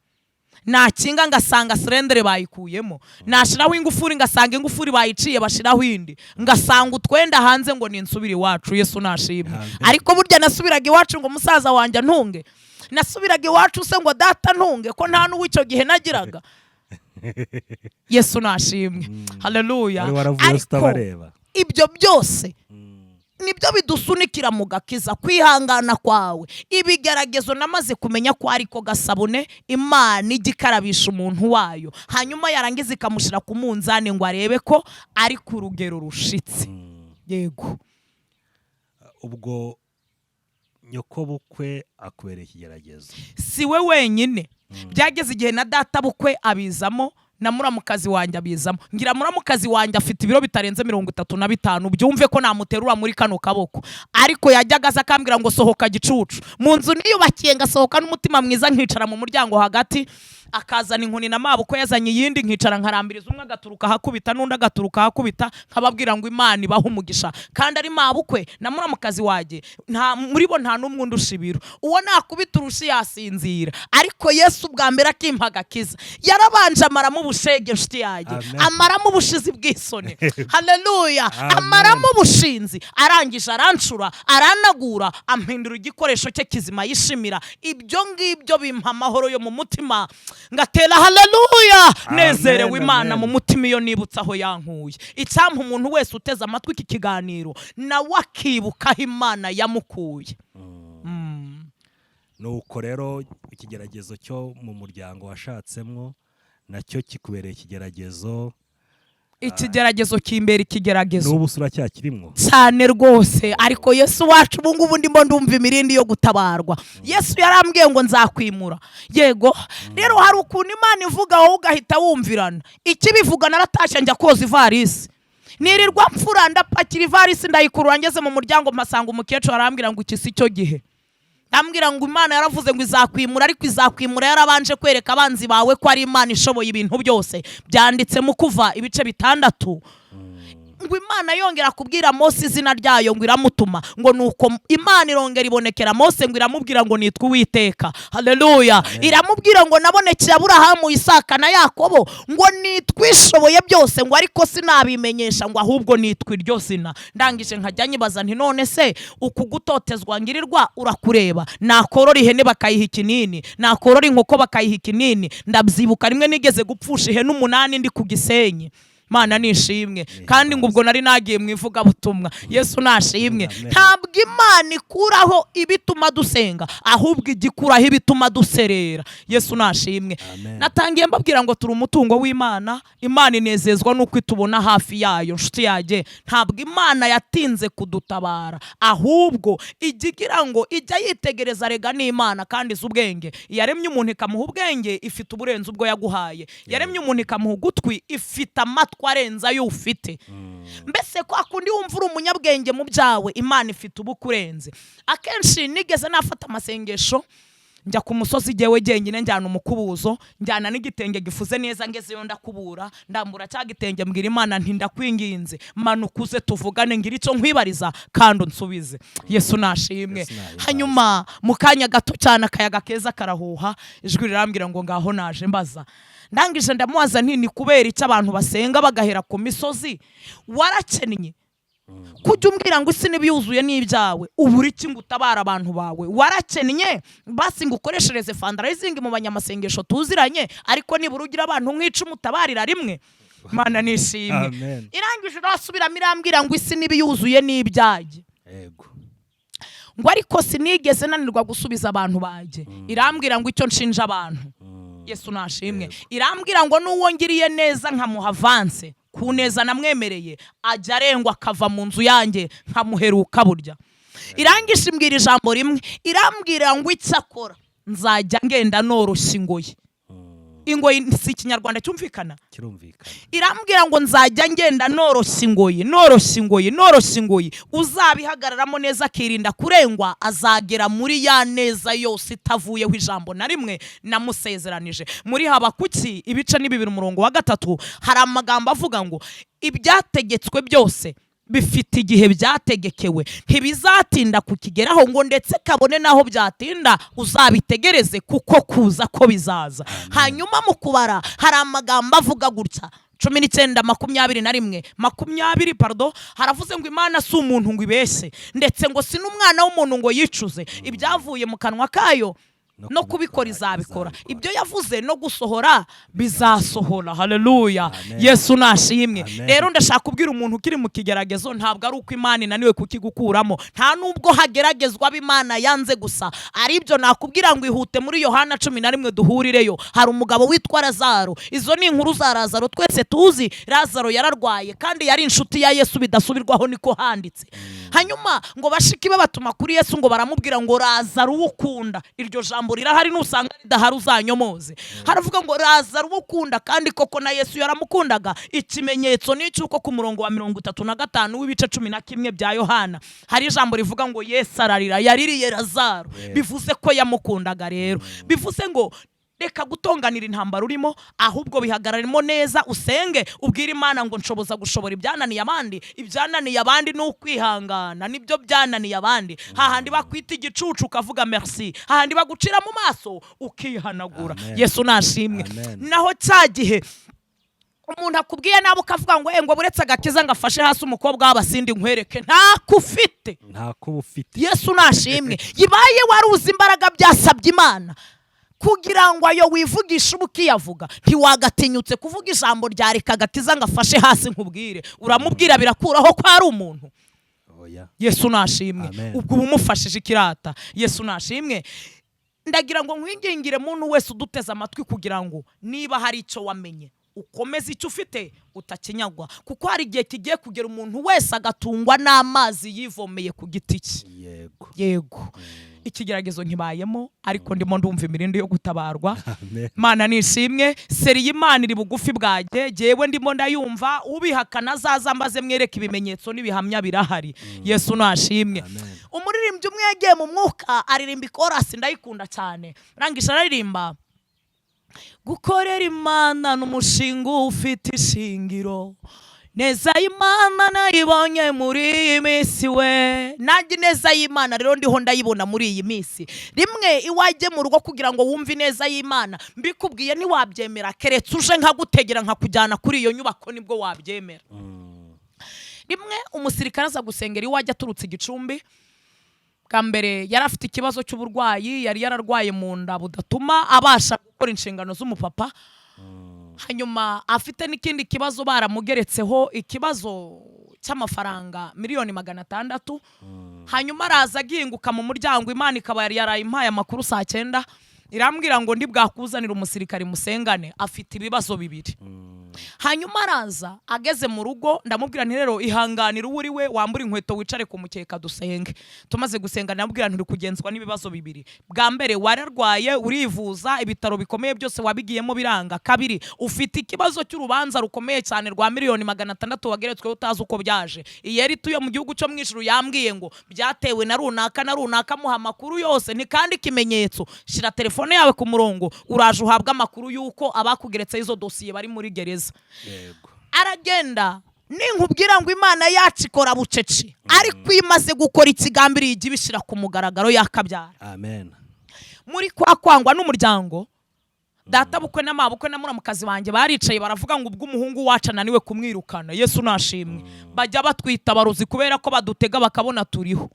nakinga ngasanga serendere bayikuyemo, nashiraho ingufuri ngasanga ingufuri bayiciye bashiraho indi, ngasanga utwenda hanze ngo ninsubire iwacu. Yesu nashimwe.
Amen.
Ariko burya nasubiraga iwacu ngo musaza wanjye antunge? Nasubiraga iwacu se ngo data ntunge, ko nta n'uw'icyo gihe nagiraga? Yesu nashimwe, haleluya.
Wari waravuye
Ariko
utabareba.
ibyo byose nibyo bidusunikira mu gakiza, kwihangana kwawe, ibigeragezo. Namaze kumenya ko ariko gasabune Imana ijya ikarabisha umuntu wayo, hanyuma yarangiza ikamushyira ku munzani ngo arebe ko ari ku rugero rushitse. Yego.
Ubwo nyokobukwe akubereye ikigeragezo.
Si we wenyine, byageze igihe na data bukwe abizamo, na muramukazi wanjye abizamo. Ngira muramukazi wanjye afite ibiro bitarenze 35, byumve ko namuterura muri kano kaboko. Ariko yajyaga aza akambwira ngo: "Sohoka gicucu mu nzu niyubakiye." Ngasohoka n'umutima mwiza, nkicara mu muryango hagati, akazana inkoni, na mabukwe yazanye iyindi, nkicara nkarambiriza, umwe agaturuka ahakubita n'undi agaturuka ahakubita, nkababwira ngo Imana ibahe umugisha. Kandi ari mabukwe na muramukazi wanjye, nta muri bo nta n'umwe undusha ibiro. Uwo nakubita urushi yasinzira. Ariko Yesu bwa mbere akimpa agakiza yarabanje amaramo ubushege, nshuti yanjye.
Amen.
Amaramo ubushizi bw'isoni, haleluya.
Amen.
Amaramo ubushinzi, arangije arancura, aranagura, ampindura igikoresho cye kizima yishimira. Ibyo ngibyo bimpa amahoro yo mu mutima, ngatera haleluya nezerewe
Amen,
Imana
amen.
mu mutima iyo nibutse aho yankuye. Icyampa umuntu wese uteze amatwi iki kiganiro nawe akibuka aho Imana yamukuye.
Nuko rero ikigeragezo cyo mu muryango washatsemwo nacyo kikubereye ikigeragezo.
Ikigeragezo kimbera ikigeragezo.
N'ubu se uracyakirimwo?
Cyane rwose. Ariko Yesu wacu, ubu ngubu ndimo ndumva imirindi yo gutabarwa. Yesu yarambwiye ngo nzakwimura. Yego, rero hari ukuntu Imana ivuga wowe ugahita wumvirana. Ikibivuga, naratashye njya koza ivarisi, nirirwa mfura, ndapakira ivarisi, ndayikurura, ngeze mu muryango mpasanga umukecuru, arambwira ngo: "Iki si cyo gihe." Ndambwira ngo Imana yaravuze ngo izakwimura, ariko izakwimura yarabanje kwereka abanzi bawe ko ari Imana ishoboye ibintu byose. Byanditse mu Kuva ibice 6, ngo Imana yongera kubwira Mose izina ryayo, ngo iramutuma, ngo nuko Imana irongera ibonekera Mose, ngo iramubwira ngo: "Nitwa Uwiteka." Haleluya. Iramubwira ngo: "Nabonekeye Aburahamu, Isaka na Yakobo, ngo nitwa Ishoboye byose, ngo ariko sinabimenyesha, ngo ahubwo nitwa iryo zina." Ndangije nkajya nyibaza nti: "None se uku gutotezwa ngirirwa urakureba?" Nakorora ihene bakayiha ikinini, nakorora inkoko bakayiha ikinini. Ndabyibuka rimwe nigeze gupfusha ihene 8 ndi ku Gisenyi. Mana nishimwe. Kandi ngo ubwo nari nagiye mu ivugabutumwa. Yesu nashimwe.
Amen.
Ntabwo Imana ikuraho ibituma dusenga, ahubwo ijya ikuraho ibituma duserera. Yesu nashimwe.
Amen.
Natangiye mbabwira ngo turi umutungo w'Imana. Imana inezezwa n'uko itubona hafi yayo. Nshuti yanjye, ntabwo Imana yatinze kudutabara, ahubwo ijya igira ngo ijya yitegereza. Rega n'Imana kandi izi ubwenge. Yaremye umuntu ikamuha ubwenge, ifite uburenze ubwo yaguhaye. Yaremye umuntu ikamuha ugutwi, ifite amatwi arenze ayo ufite. Mbese kwa kundi wumva uri umunyabwenge mu byawe, Imana ifite ubukurenze. Akenshi nigeze nafata amasengesho njya ku musozi jyewe jyenyine, njyana umukubuzo, njyana n'igitenge gifuze neza. Ngezeyo ndakubura, ndambura cya gitenge, mbwira Imana nti: "Ndakwinginze, manuka uze tuvugane, ngira icyo nkwibariza kandi unsubize." Yesu nashimwe.
Yesu nahimbaze.
Hanyuma mu kanya gato cyane akayaga keza karahuha, ijwi rirambwira ngo: "Ngaho naje mbaza." Ndangije ndamubaza nti: "Ni kubera icyo abantu basenga bagahera ku misozi? Warakennye kujya umbwira ngo isi n'ibiyuzuye n'ibyawe, ubura iki ngo utabare abantu bawe? Warakennye basi ngo ukoreshereze fundraising mu banyamasengesho tuziranye, ariko nibura ugira abantu nk'icumi utabarira rimwe?" Mana nishimwe.
Amen.
Irangije irasubiramo, irambwira ngo isi n'ibiyuzuye n'ibyanjye, ngo ariko sinigeze nanirwa gusubiza abantu banjye. Irambwira ngo icyo nshinja abantu, Yesu nashimwe, irambwira ngo n'uwo ngiriye neza nkamuha avance ku neza namwemereye, ajya arengwa akava mu nzu yanjye nkamuheruka burya. Irangije imbwira ijambo rimwe, irambwira ngo icyakora nzajya ngenda noroshya ingoyi. Ingoyi si Ikinyarwanda cyumvikana?
Kirumvikana.
Irambwira ngo nzajya ngenda noroshya ingoyi, noroshya ingoyi, noroshya ingoyi. Uzabihagararamo neza akirinda kurengwa azagera muri ya neza yose itavuyeho ijambo na rimwe namusezeranije. Muri Habakuki ibice ni 2 umurongo wa 3 hari amagambo avuga ngo ibyategetswe byose bifite igihe byategekewe, ntibizatinda kukigeraho, ngo ndetse kabone n'aho byatinda uzabitegereze kuko kuza ko bizaza. Hanyuma mu Kubara hari amagambo avuga gutya, 19 21, 20 pardon, haravuze ngo Imana si umuntu ngo ibeshye, ndetse ngo si n'umwana w'umuntu ngo yicuze. Ibyavuye mu kanwa kayo no kubikora izabikora, ibyo yavuze no gusohora bizasohora. Haleluya!
Amen.
Yesu nashimwe.
Amen.
Rero ndashaka kubwira umuntu ukiri mu kigeragezo, ntabwo ari uko Imana inaniwe kukigukuramo, nta nubwo hageragezwa abo Imana yanze gusa. Aribyo nakubwira ngo ihute muri Yohana 11 duhurireyo. Hari umugabo witwa Lazaro. Izo ni inkuru za Lazaro twese tuzi. Lazaro yararwaye kandi yari inshuti ya Yesu bidasubirwaho, niko handitse. Hanyuma ngo bashiki be batuma kuri Yesu ngo baramubwira ngo Lazaro uwo ukunda, iryo jambo rirahari, nusanga ridahari uzanyomoze. Haravuga ngo Lazaro uwo ukunda, kandi koko na Yesu yaramukundaga. Ikimenyetso ni icy'uko ku murongo wa 35 w'ibice 11 bya Yohana hari ijambo rivuga ngo Yesu ararira, yaririye Lazaro. Bivuze ko yamukundaga. Rero bivuze ngo reka gutonganira intambara urimo, ahubwo bihagararemo neza, usenge, ubwire Imana ngo nshoboza gushobora ibyananiye abandi. Ibyananiye abandi ni ukwihangana, nibyo byananiye abandi. Hahandi bakwita igicucu ukavuga merci, hahandi bagucira mu maso ukihanagura.
Amen.
Yesu nashimwe.
Amen.
Naho cya gihe umuntu akubwiye nabi ukavuga ngo ngo buretse agakiza ngo afashe hasi umukobwa w'abasindi nkwereke, ntako ufite.
Ntako uba ufite.
Yesu nashimwe. Yibaye wari uzi imbaraga byasabye Imana kugira ngo ayo wivugisha uba ukiyavuga, ntiwagatinyutse kuvuga ijambo rya reka agakiza ngo afashe hasi nkubwire. Uramubwira birakuraho ko ari umuntu?
Oya.
Yesu nashimwe.
Amen.
Ubwo uba umufashije ikirata. Yesu nashimwe. Ndagira ngo nkwingingire muntu wese uduteze amatwi kugira ngo niba hari icyo wamenye ukomeze icyo ufite utakinyagwa, kuko hari igihe kigiye kugera umuntu wese agatungwa n'amazi yivomeye ku giti cye.
Yego.
Yego, ikigeragezo nkibayemo, ariko ndimo ndumva imirindi yo gutabarwa.
Amen.
Mana nishimwe. Seri y'Imana iri bugufi bwanjye, jyewe ndimo ndayumva. Ubihakana azaza mbaze mwereke ibimenyetso n'ibihamya birahari. Yesu nashimwe.
Amen.
Umuririmbyi umwe yagiye mu mwuka aririmba ikorasi, ndayikunda cyane. Rangisha aririmba gukorera Imana n'umushinga ufite ishingiro. Neza y'Imana nayibonye muri iyi minsi we. Nanjye ineza y'Imana rero ndiho ndayibona muri iyi minsi. Rimwe iwajye mu rugo kugira ngo wumve ineza y'Imana, mbikubwiye ntiwabyemera, keretse uje nkagutegera nkakujyana kuri iyo nyubako nibwo wabyemera. Rimwe umusirikare aza gusengera iwajye aturutse Igicumbi. Bwa mbere yari afite ikibazo cy'uburwayi, yari yararwaye mu nda budatuma abasha gukora inshingano z'umupapa. Hanyuma afite n'ikindi kibazo, baramugeretseho ikibazo cy'amafaranga 600,000,000. Hanyuma araza aginguka mu muryango, Imana ikaba yari yarayimpaye amakuru saa 9, irambwira ngo ndi bwakuzanira umusirikare musengane afite ibibazo 2. Hanyuma araza, ageze mu rugo ndamubwira nti rero ihanganire uwo uri we, wambure inkweto wicare ku mukeka dusenge. Tumaze gusenga ndamubwira nti uri kugenzwa n'ibibazo 2. Bwa mbere wararwaye urivuza, ibitaro bikomeye byose wabigiyemo biranga. Kabiri ufite ikibazo cy'urubanza rukomeye cyane rwa 600,000,000 wageretsweho utazi uko byaje. Iyi yari ituye mu gihugu cyo mu ijuru yambwiye ngo byatewe na runaka na runaka, amuha amakuru yose. Ni kandi ikimenyetso, shira telefone yawe ku murongo, uraje uhabwe amakuru y'uko abakugeretseho izo dosiye bari muri gereza.
Yego.
Aragenda. Ninkubwira ngo Imana yacu ikora bucece, ariko iyo imaze gukora ikigambiriye ijya ibishyira ku mugaragaro yakabyara.
Amen.
Muri kwa kwangwa n'umuryango, data bukwe n'amabukwe na muramukazi wanjye baricaye baravuga ngo ubwo umuhungu wacu ananiwe kumwirukana. Yesu nashimwe. Bajya batwita abarozi kubera ko badutega bakabona turiho,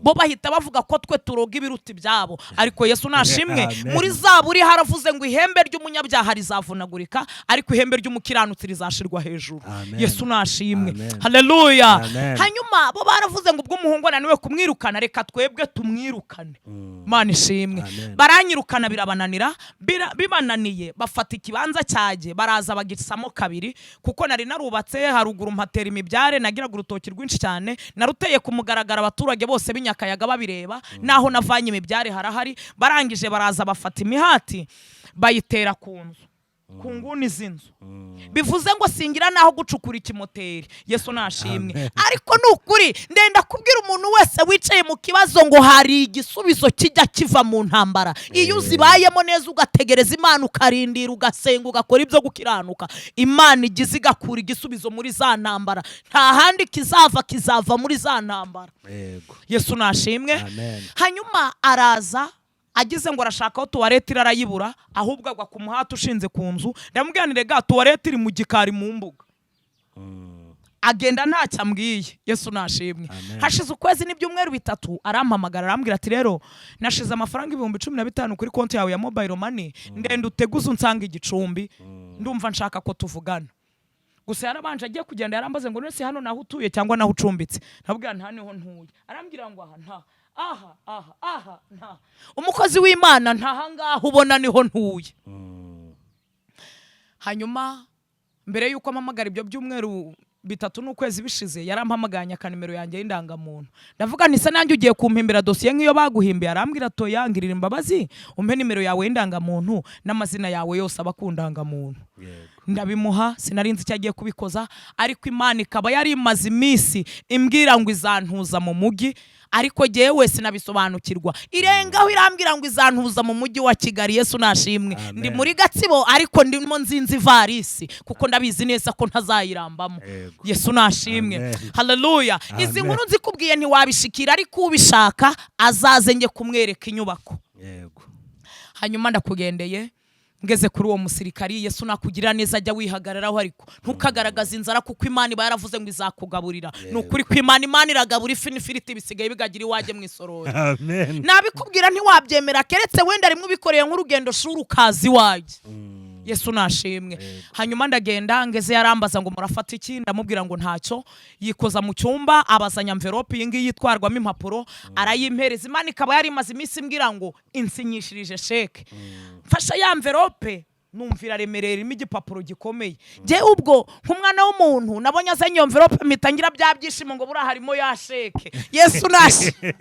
bo bahita bavuga ko twe turoga ibiruta ibyabo, ariko Yesu nashimwe.
Amen.
Muri Zaburi haravuze ngo ihembe ry'umunyabyaha rizavunagurika, ariko ihembe ry'umukiranutsi rizashirwa hejuru.
Amen.
Yesu nashimwe.
Amen.
Haleluya.
Amen.
Hanyuma bo baravuze ngo ubwo umuhungu ananiwe kumwirukana, reka twebwe tumwirukane. Mana ishimwe.
Amen.
Baranyirukana birabananira, bibananiye bafata ikibanza cyajye baraza bagisamo kabiri, kuko nari narubatse haruguru mpatera imibyare, nagiraga urutoki rwinshi cyane, naruteye ku mugaragaro abaturage bose b'inyakayaga babireba, naho navanye imibyare harahari. Barangije baraza bafata imihati bayitera ku nzu. Ku nguni z'inzu. Bivuze ngo singira naho gucukura ikimoteri. Yesu nashimwe.
Amen.
Ariko ni ukuri, ndenda kubwira umuntu wese wicaye mu kibazo ngo hari igisubizo kijya kiva mu ntambara. Iyo uzibayemo neza, ugategereza Imana, ukarindira, ugasenga, ugakora ibyo gukiranuka, Imana igize igakura igisubizo muri za ntambara. Nta handi kizava, kizava muri za ntambara. Yesu nashimwe.
Amen.
Hanyuma araza, agize ngo arashaka aho toilette iri arayibura, ahubwo agwa ku muhati ushinze ku nzu. Ndamubwira nti: "Rega toilette iri mu gikari mu mbuga." Agenda ntacyo ambwiye. Yesu nashimwe.
Amen.
Hashize ukwezi n'ibyumweru 3, arampamagara, arambwira ati: "Rero nashize amafaranga 15,000 kuri konti yawe ya mobile money, ndenda uteguze unsanga igicumbi, ndumva nshaka ko tuvugana." Gusa yarabanje, agiye kugenda yarambaze ngo: "None se hano naho utuye cyangwa naho ucumbitse?" Nabwira nta niho ntuye. Arambwira ngo: "Aha nta aha aha aha nta umukozi w'Imana, nta hangaha ubona niho ntuye." Hanyuma mbere y'uko ampamagara ibyo byumweru 3 n'ukwezi bishize, yarampamagaye aka nimero yanjye y'indangamuntu. Ndavuga nti: "Se nanjye ugiye kumpimbira dosiye nk'iyo baguhimbiye?" Arambwira atoya, ngirira imbabazi umpe nimero yawe y'indangamuntu n'amazina yawe yose aba ku ndangamuntu. Ndabimuha. Sinari nzi icyo agiye kubikoza, ariko Imana ikaba yari imaze iminsi imbwira ngo izantuza mu mujyi, ariko jyewe sinabisobanukirwa. Irengaho irambwira ngo izantuza mu mujyi wa Kigali. Yesu nashimwe.
Amen.
Ndi muri Gatsibo, ariko ndimo nzinzi ivarisi kuko ndabizi neza ko ntazayirambamo. Yesu nashimwe.
Amen.
Haleluya. Izi
Amen.
nkuru nzikubwiye ntiwabishikira, ariko ubishaka azaze njye kumwereka inyubako. Hanyuma ndakugendeye, ngeze kuri uwo musirikari. Yesu nakugirira neza, ajya wihagararaho, ariko ntukagaragaze inzara, kuko Imana iba yaravuze ngo izakugaburira. Ni ukuri ko Imana iragabura. Ifi n'ifiriti bisigaye bigagira iwajye mu isorori.
Amen.
Nabikubwira ntiwabyemera, keretse wenda rimwe ubikoreye nk'urugendo shuri ukaza iwajye. Yesu nashimwe. Hanyuma ndagenda, ngeze yarambaza ngo: "Murafata iki?" Ndamubwira ngo: "Ntacyo." Yikoza mu cyumba, abazanya enveloppe iyi ngiyi itwarwamo impapuro, arayimpereza. Imana ikaba yari imaze iminsi imbwira ngo insinyishirije sheke. Mfashe ya enveloppe, numva iraremerera, irimo igipapuro gikomeye. Njyewe ubwo nk'umwana w'umuntu nabonye azanye iyo enveloppe, mpita ngira bya byishimo ngo buriya harimo ya sheke. Yesu nashimwe.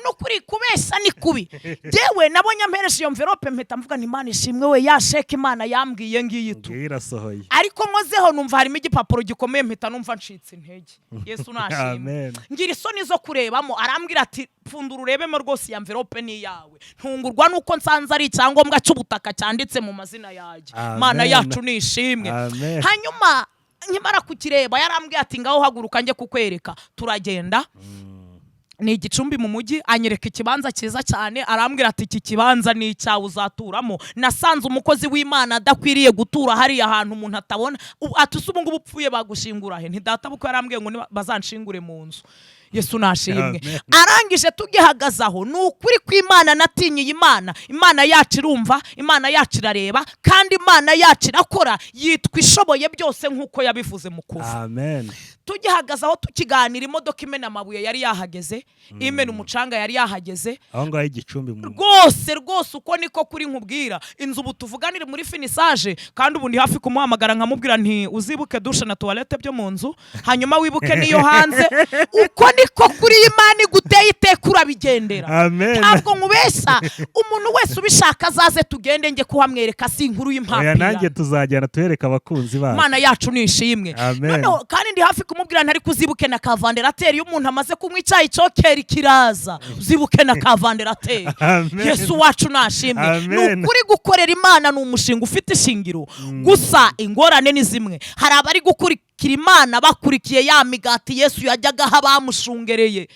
Nukuri kubeshya ni kubi. Njyewe nabonye amperesha iyo enveloppe, mpita mvuga nti: "Imana ishimwe we, ya sheke Imana yambwiye ngiyi tu."
Ngiyo irasohoye.
Ariko nkozeho numva harimo igipapuro gikomeye, mpita numva ncitse intege. Yesu nashimwe.
Amen.
Ngira isoni zo kurebamo. Arambwira ati: "Pfundura urebemo rwose, iyi enveloppe ni iyawe." Ntungurwa nuko nsanze ari icyangombwa cy'ubutaka cyanditse mu mazina yanjye.
Amen.
Imana yacu ni ishimwe.
Amen.
Hanyuma nkimara kukireba, yarambwiye ati: "Ngaho haguruka njye kukwereka." Turagenda, ni igicumbi mu mujyi. Anyereka ikibanza cyiza cyane, arambwira ati: "Iki kibanza ni icyawe, uzaturamo. Nasanze umukozi w'Imana adakwiriye gutura hariya hantu umuntu atabona." Ati: "Use ubu ngubu upfuye bagushingura he?" Ntidata bukwe yarambwiye ngo bazanshingure mu nzu. Yesu nashimwe.
Amen.
Arangije tugihagaze aho, ni ukuri kw'Imana, natinyiye Imana. Imana yacu irumva, Imana yacu irareba, kandi Imana yacu irakora, yitwa ishoboye byose nk'uko yabivuze mu Kuva.
Amen.
Tugihagaze aho tukiganira, imodoka imena amabuye yari yahageze, imena umucanga yari yahageze.
Aho ngaho igicumbi mu
Rwose rwose, uko niko kuri nkubwira. Inzu ubu tuvuganire muri finissage, kandi ubu ndi hafi kumuhamagara nkamubwira nti: "Uzibuke douche na toilette byo mu nzu, hanyuma wibuke n'iyo hanze." Uko niko kuri Imana iguteye iteka urabigendera.
Amen.
Ntabwo nkubeshya. Umuntu wese ubishaka azaze tugende njye kuhamwereka, si inkuru
Oya,
y'impapira.
nanjye tuzajyana tuhereka abakunzi bacu.
Imana yacu ni ishimwe.
Amen.
Noneho kandi ndi hafi kumubwira ntari kuzibuke na ka ventilateur. Iyo umuntu amaze kunywa icyayi, cyokeri kiraza, uzibuke na ka ventilateur.
Amen.
Yesu wacu nashimwe. Ni
Amen.
ukuri, gukorera Imana ni umushinga ufite ishingiro, gusa ingorane ni zimwe. Hari abari gukurikira Imana bakurikiye ya migati Yesu yajyaga aho abamushungereye.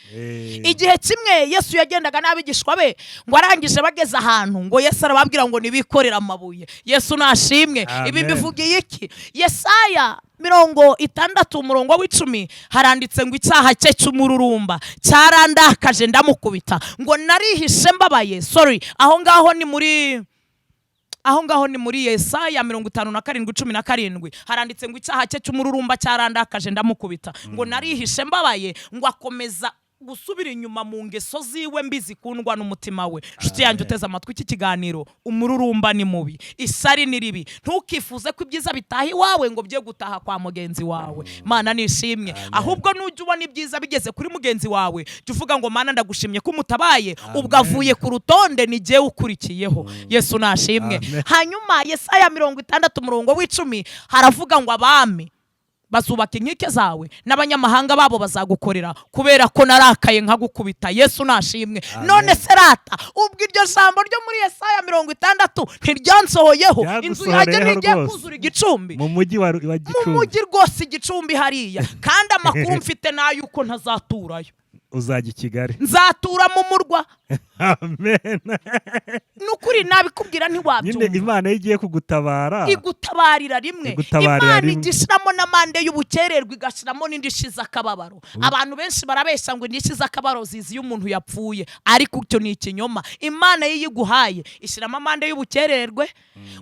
Igihe kimwe Yesu yagendaga n'abigishwa be, ngo arangije bageze ahantu, ngo Yesu arababwira ngo nibikorere amabuye. Yesu nashimwe.
Amen.
Ibi mbivugiye iki? Yesaya 60 umurongo w'10 haranditse ngo: "Icyaha cye cy'umururumba cyarandakaje, ndamukubita, ngo narihishe mbabaye." Sorry, aho ngaho ni muri Yesaya 57:17. Haranditse ngo: "Icyaha cye cy'umururumba cyarandakaje, ndamukubita, ngo narihishe mbabaye," ngo akomeza gusubira inyuma mu ngeso ziwe mbi zikundwa n'umutima we. Nshuti yanjye uteze amatwi iki kiganiro, umururumba ni mubi, isari ni ribi. Ntukifuze ko ibyiza bitaha iwawe ngo bye gutaha kwa mugenzi wawe. Mana nishimwe. Ahubwo nujya ubona ibyiza bigeze kuri mugenzi wawe, jya uvuga ngo: "Mana, ndagushimye ko umutabaye, ubwo avuye ku rutonde, ni jyewe ukurikiyeho." Yesu nashimwe.
Amen.
Hanyuma Yesaya 60 umurongo w'10 haravuga ngo: "Abami bazubaka inkike zawe, n'abanyamahanga babo bazagukorera, kubera ko narakaye nkagukubita." Yesu nashimwe.
Amen.
None se rata, ubwo iryo jambo ryo muri Yesaya 60 ntiryansohoyeho? Inzu yanjye
Ryagusohoreyeho
ntigiye
rwose.
kuzura igicumbi.
Mu mujyi wa
Mu
Gicumbi.
mujyi rwose, Igicumbi hariya. Kandi amakuru mfite ni ay'uko ntazaturayo.
Uzajya i Kigali.
Nzatura mu murwa.
Amen.
Ni ukuri, nabikubwira
Nyine
ntiwabyumva.
Imana iyo igiye kugutabarira
Igutabarira rimwe.
Igutabarira
Imana
rimwe.
ijya ishyiramo n'amande y'ubukererwe, igashyiramo n'indishyi z'akababaro. Abantu benshi barabeshya ngo indishyi z'akababaro zizi iyo umuntu yapfuye, ariko icyo ni ikinyoma. Imana iyo iguhaye ishyiramo amande y'ubukererwe.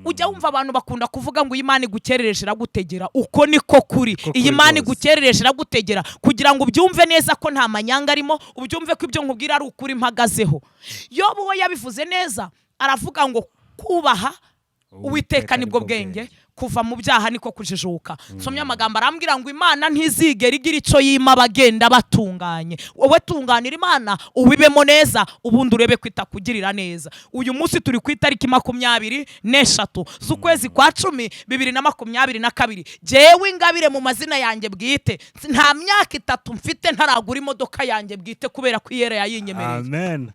Ujya wumva abantu bakunda kuvuga ngo iyo Imana igukerereje iragutegera. Uko niko kuri.
Niko
Iyi
kuri
Imana
rwose.
igukerereje iragutegera. Kugira ngo ubyumve neza ko nta manyanga arimo, ubyumve ko ibyo nkubwira ari ukuri mpagazeho, Yobu we yabivuze neza, aravuga ngo: "Kubaha Uwiteka nibwo bwenge, kuva mu byaha niko kujijuka." Nsomye amagambo, arambwira ngo: "Imana ntizigera igira icyo yima abagenda batunganye." Wowe tunganira Imana, ubibemo neza, ubundi urebe ko itakugirira neza. Uyu munsi turi ku itariki 23 z'ukwezi kwa 10 2022. Jyewe Ingabire, mu mazina yanjye bwite, nta myaka 3 mfite ntaragura imodoka yanjye bwite, kubera ko Iyera yayinyemereye.
Amen.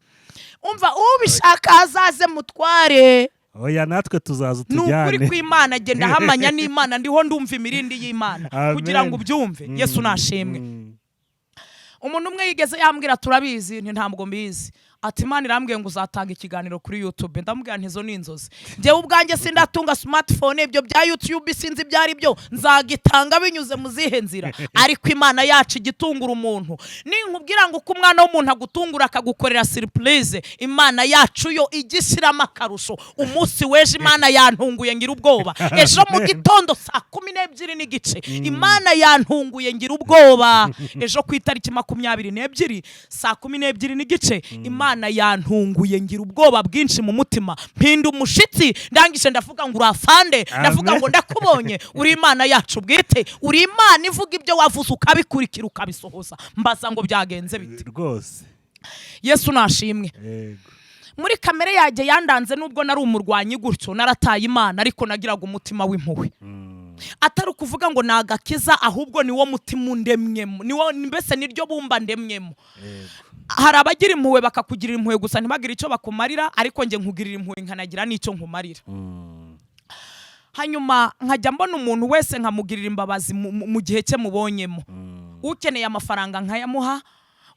Umva, ubishaka azaze mutware.
Oya, natwe tuzaza
Ni ukuri
utujyane.
kw'Imana, genda hamanya n'Imana, ndiho ndumva imirindi y'Imana.
Amen.
Kugira ngo ubyumve, Yesu nashimwe. Umuntu umwe yigeze yambwira: "Turabizi." Nti: "Ntabwo mbizi." Ati: "Imana irambwiye ngo uzatanga ikiganiro kuri YouTube." Ndamubwira nti: "Izo ni inzozi, njyewe ubwanjye sindatunga smartphone, ibyo bya YouTube sinzi ibyo ari byo, nzagitanga binyuze mu zihe nzira?" Ariko Imana yacu igitungura umuntu. Ninkubwira ngo uko umwana w'umuntu agutungura akagukorera surprise, Imana yacu yo ijya ishyiramo akarusho. Umunsi w'ejo Imana yantunguye ngira ubwoba. Ejo mu gitondo saa 12:30 Imana yantunguye ngira ubwoba. Ejo ku itariki 22 saa 12:30 Imana yantunguye ngira ubwoba bwinshi mu mutima, mpinda umushitsi. Ndangije ndavuga ngo: "Urafande." Ndavuga
Amen.
ngo: "Ndakubonye, uri Imana yacu bwite, uri Imana ivuga ibyo wavuze ukabikurikira, ukabisohoza." Mbaza ngo byagenze bite?
Rwose.
Yesu nashimwe.
Yego.
Muri kamere yanjye yandanze, nubwo nari umurwanyi gutyo, narataye Imana, ariko nagiraga umutima w'impuhwe. Atari ukuvuga ngo ni agakiza, ahubwo ni wo mutima undemyemo, niwo mbese niryo bumba ndemyemo. Hari abagira impuhwe bakakugirira impuhwe gusa, ntibagire icyo bakumarira, ariko njye nkugirira impuhwe nkanagira n'icyo nkumarira. Hanyuma nkajya mbona umuntu wese nkamugirira imbabazi mu gihe cye mubonyemo. Ukeneye amafaranga nkayamuha,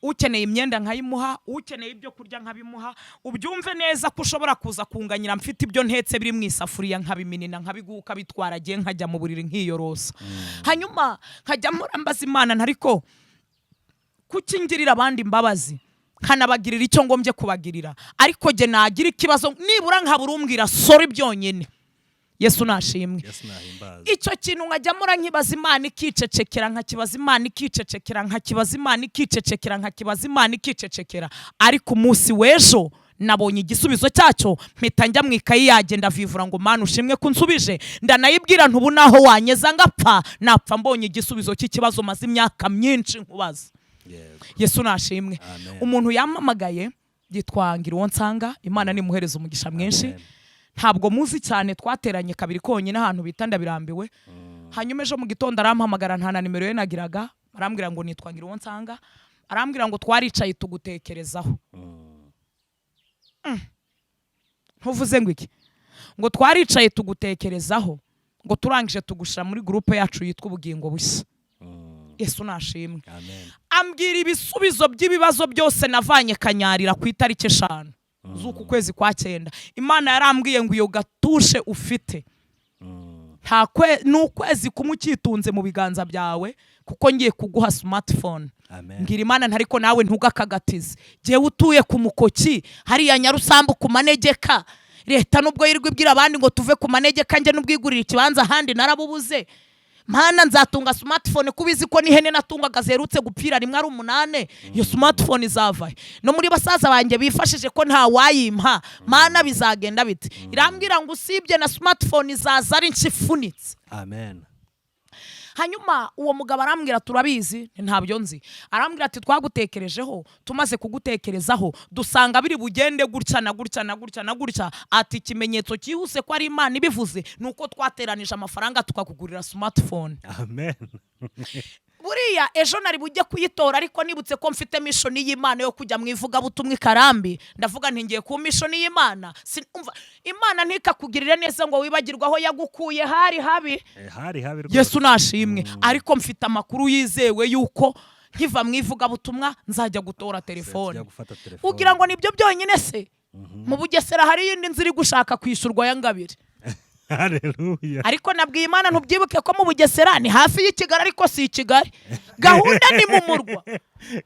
ukeneye imyenda nkayimuha, ukeneye ibyo kurya nkabimuha. Ubyumve neza ko ushobora kuza kunganyira mfite ibyo ntetse biri mu isafuriya, nkabiminina, nkabiguha, ukabitwara, agiye nkajya mu buriri nkiyorosa. Hanyuma nkajya mpora mbaza Imana, ntariko kuki ngirira abandi imbabazi nkanabagirira icyo ngombye kubagirira, ariko jye nagira ikibazo nibura nkabura umbwira sorry byonyine? Yesu nashimwe.
Yesu nahimbaze.
Icyo kintu nkajya mpora nkibaza Imana ikicecekera, nkakibaza Imana ikicecekera, nkakibaza Imana ikicecekera, nkakibaza Imana ikicecekera. Ariko umunsi w'ejo nabonye igisubizo cyacyo, mpita njya mu ikayi yanjye, ndavivura ngo: "Mana, ushimwe ko unsubije." Ndanayibwira ntubu naho wanyeza ngapfa, napfa mbonye igisubizo cy'ikibazo maze imyaka myinshi nkubaza. Yesu nashimwe.
Amen.
Umuntu yampamagaye yitwa Ngira nsanga, Imana nimuhereza umugisha mwinshi.
Amen.
Ntabwo muzi cyane, twateranye kabiri konyine ahantu bita Ndabirambiwe. Hanyuma ejo mu gitondo arampamagara, nta na nimero ye nagiraga. Arambwira ngo: "Nitwa Ngira nsanga." Arambwira ngo: "Twaricaye tugutekerezaho." Ntuvuze ngo iki? Ngo: "Twaricaye tugutekerezaho," ngo "turangije tugushyira muri groupe yacu yitwa Ubugingo Bushya." Yesu nashimwe.
Amen.
Ambwira ibisubizo by'ibibazo byose navanye Kanyarira ku itariki 5 z'uku kwezi kwa 9. Imana yarambwiye ngo: "Iyo gatushe ufite, nta kwe ni ukwezi kumwe ukitunze mu biganza byawe, kuko ngiye kuguha smartphone."
Amen.
Mbwira Imana ntariko nawe ntugakagatize, jyewe utuye ku Mukoki hariya Nyarusambu ku manegeka, leta nubwo yirirwa ibwira abandi ngo tuve ku manegeka, njye n'ubwigurira ikibanza ahandi narabubuze. Mana, nzatunga smartphone kubizi ko n'ihene natungaga ziherutse gupfira rimwe ari 8? Iyo smartphone izavahe? No muri basaza banjye bifashije ko nta wayimpa. Mana, bizagenda bite? Irambwira ngo usibye na smartphone, izaza ari nshya ifunitse.
Amen.
Hanyuma uwo mugabo arambwira, turabizi, ntabyo nzi. Arambwira ati: "Twagutekerejeho, tumaze kugutekerezaho dusanga biri bugende gutya na gutya na gutya na gutya." Ati: "Ikimenyetso cyihuse ko ari Imana ibivuze ni uko twateranije amafaranga tukakugurira smartphone."
Amen.
Buriya ejo nari bujye kuyitora, ariko nibutse ko mfite mission y'Imana yo kujya mu ivugabutumwa i Karambi, ndavuga nti ngiye ku mission y'Imana. Umva, Imana ntikakugirire neza ngo wibagirwe aho yagukuye, hari habi.
Hari habi rwose.
Yesu nashimwe. Ariko mfite amakuru yizewe yuko nkiva mu ivugabutumwa nzajya gutora telefone.
Tujya gufata telefone.
Ugira ngo nibyo byonyine se? Mu Bugesera hari iyindi nzu iri gushaka kwishyurwa ya Ngabire.
Haleluya.
Ariko nabwiye Imana, ntubyibuke ko mu Bugesera ni hafi y'i Kigali, ariko si i Kigali, gahunda ni mu murwa.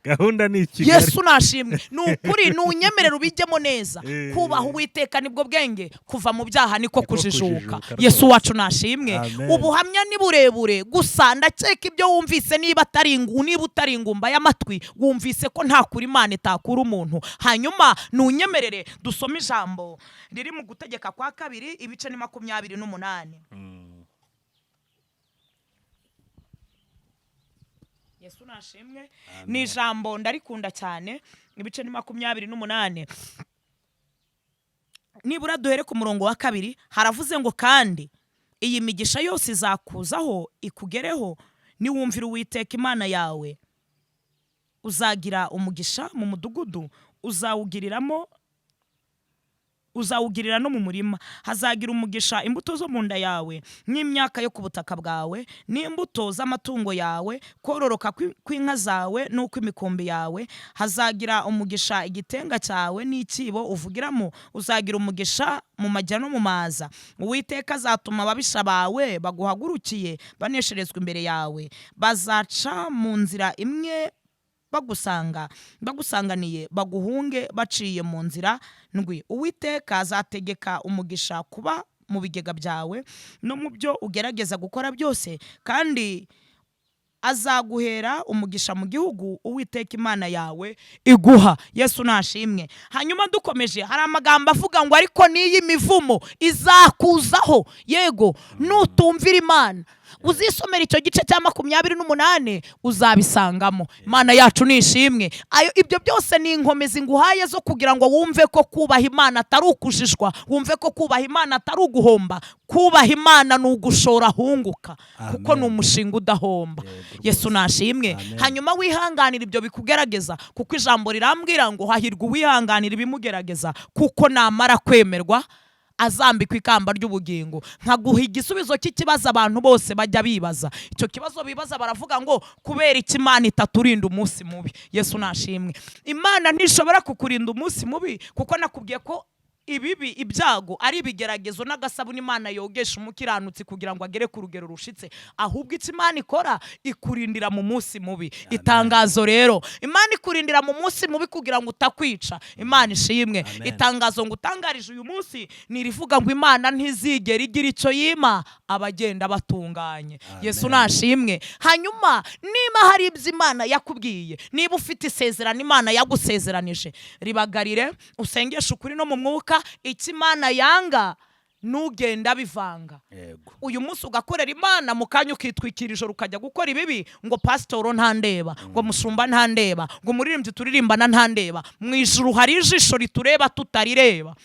Gahunda ni i Kigali.
Yesu nashimwe. Ni ukuri, nunyemerera ubijyemo neza. Kubaha Uwiteka nibwo bwenge, kuva mu byaha niko
Niko
kujijuka.
kujijuka rwose.
Yesu wacu nashimwe.
Amen.
Ubuhamya ni burebure, gusa ndakeka ibyo wumvise, niba utari ingumba y'amatwi, wumvise ko nta kuri Imana itakura umuntu. Hanyuma nunyemerere dusome ijambo riri mu Gutegeka kwa Kabiri, ibice ni 28. Yesu nashimwe. Ni ijambo ndarikunda cyane. Ibice ni 28, nibura duhere ku murongo wa 2. Haravuze ngo: "Kandi iyi migisha yose izakuzaho ikugereho niwumvira Uwiteka Imana yawe. Uzagira umugisha mu mudugudu uzawugiriramo, uzawugirira no mu murima. Hazagira umugisha imbuto zo mu nda yawe, n'imyaka yo ku butaka bwawe, n'imbuto z'amatungo yawe, kororoka kw'inka zawe n'ukw'imikumbi yawe. Hazagira umugisha igitenga cyawe n'icyibo uvugiramo. Uzagira umugisha mu majya no mu maza. Uwiteka azatuma ababisha bawe baguhagurukiye banesherezwa imbere yawe. Bazaca mu nzira imwe bagusanga bagusanganiye, baguhunge baciye mu nzira ndwi. Uwiteka azategeka umugisha kuba mu bigega byawe no mu byo ugerageza gukora byose, kandi azaguhera umugisha mu gihugu Uwiteka Imana yawe iguha." Yesu nashimwe. Hanyuma dukomeje, hari amagambo avuga ngo: "Ariko n'iyi mivumo izakuzaho, yego, nutumvira Imana." Uzisomera icyo gice cya 28, uzabisangamo. Imana yacu ni ishimwe. Ayo, ibyo byose ni inkomezi nguhaye zo kugira ngo wumve ko kubaha Imana atari ukujijwa, wumve ko kubaha Imana atari uguhomba. Kubaha Imana ni ugushora ahunguka, kuko
Amen.
ni umushinga udahomba.
Yego
Yesu
rwose.
nashimwe.
Amen.
Hanyuma wihanganira ibyo bikugerageza, kuko ijambo rirambwira ngo: "Hahirwa uwihanganira ibimugerageza, kuko namara kwemerwa azambikwa ikamba ry'ubugingo." Nkaguha igisubizo cy'ikibazo abantu bose bajya bibaza. Icyo kibazo bibaza, baravuga ngo: "Kubera iki Imana itaturinda umunsi mubi?" Yesu nashimwe. Imana ntishobora kukurinda umunsi mubi, kuko nakubwiye ko ibibi, ibyago ari ibigeragezo n'agasabune Imana yogesha umukiranutsi kugira ngo agere ku rugero rushitse. Ahubwo icyo Imana ikora, ikurindira mu munsi mubi. Itangazo rero, Imana ikurindira mu munsi mubi kugira ngo utakwica. Imana ishimwe.
Amen.
Itangazo ngo utangarije uyu munsi ni irivuga ngo: Imana ntizigera igira icyo yima abagenda batunganye.
Amen.
Yesu nashimwe. Hanyuma niba hari ibyo Imana yakubwiye, niba ufite isezerano Imana yagusezeranije, ribagarire, usengeshe ukuri no mu mwuka. Icyo Imana yanga nugenda bivanga. Uyu munsi ugakorera Imana, mu kanya ukitwikira ijoro ukajya gukora ibibi, ngo pasitoro ntandeba, ngo mushumba ntandeba, ngo umuririmbyi turirimbana ntandeba. Mu ijuru hari ijisho ritureba tutarireba.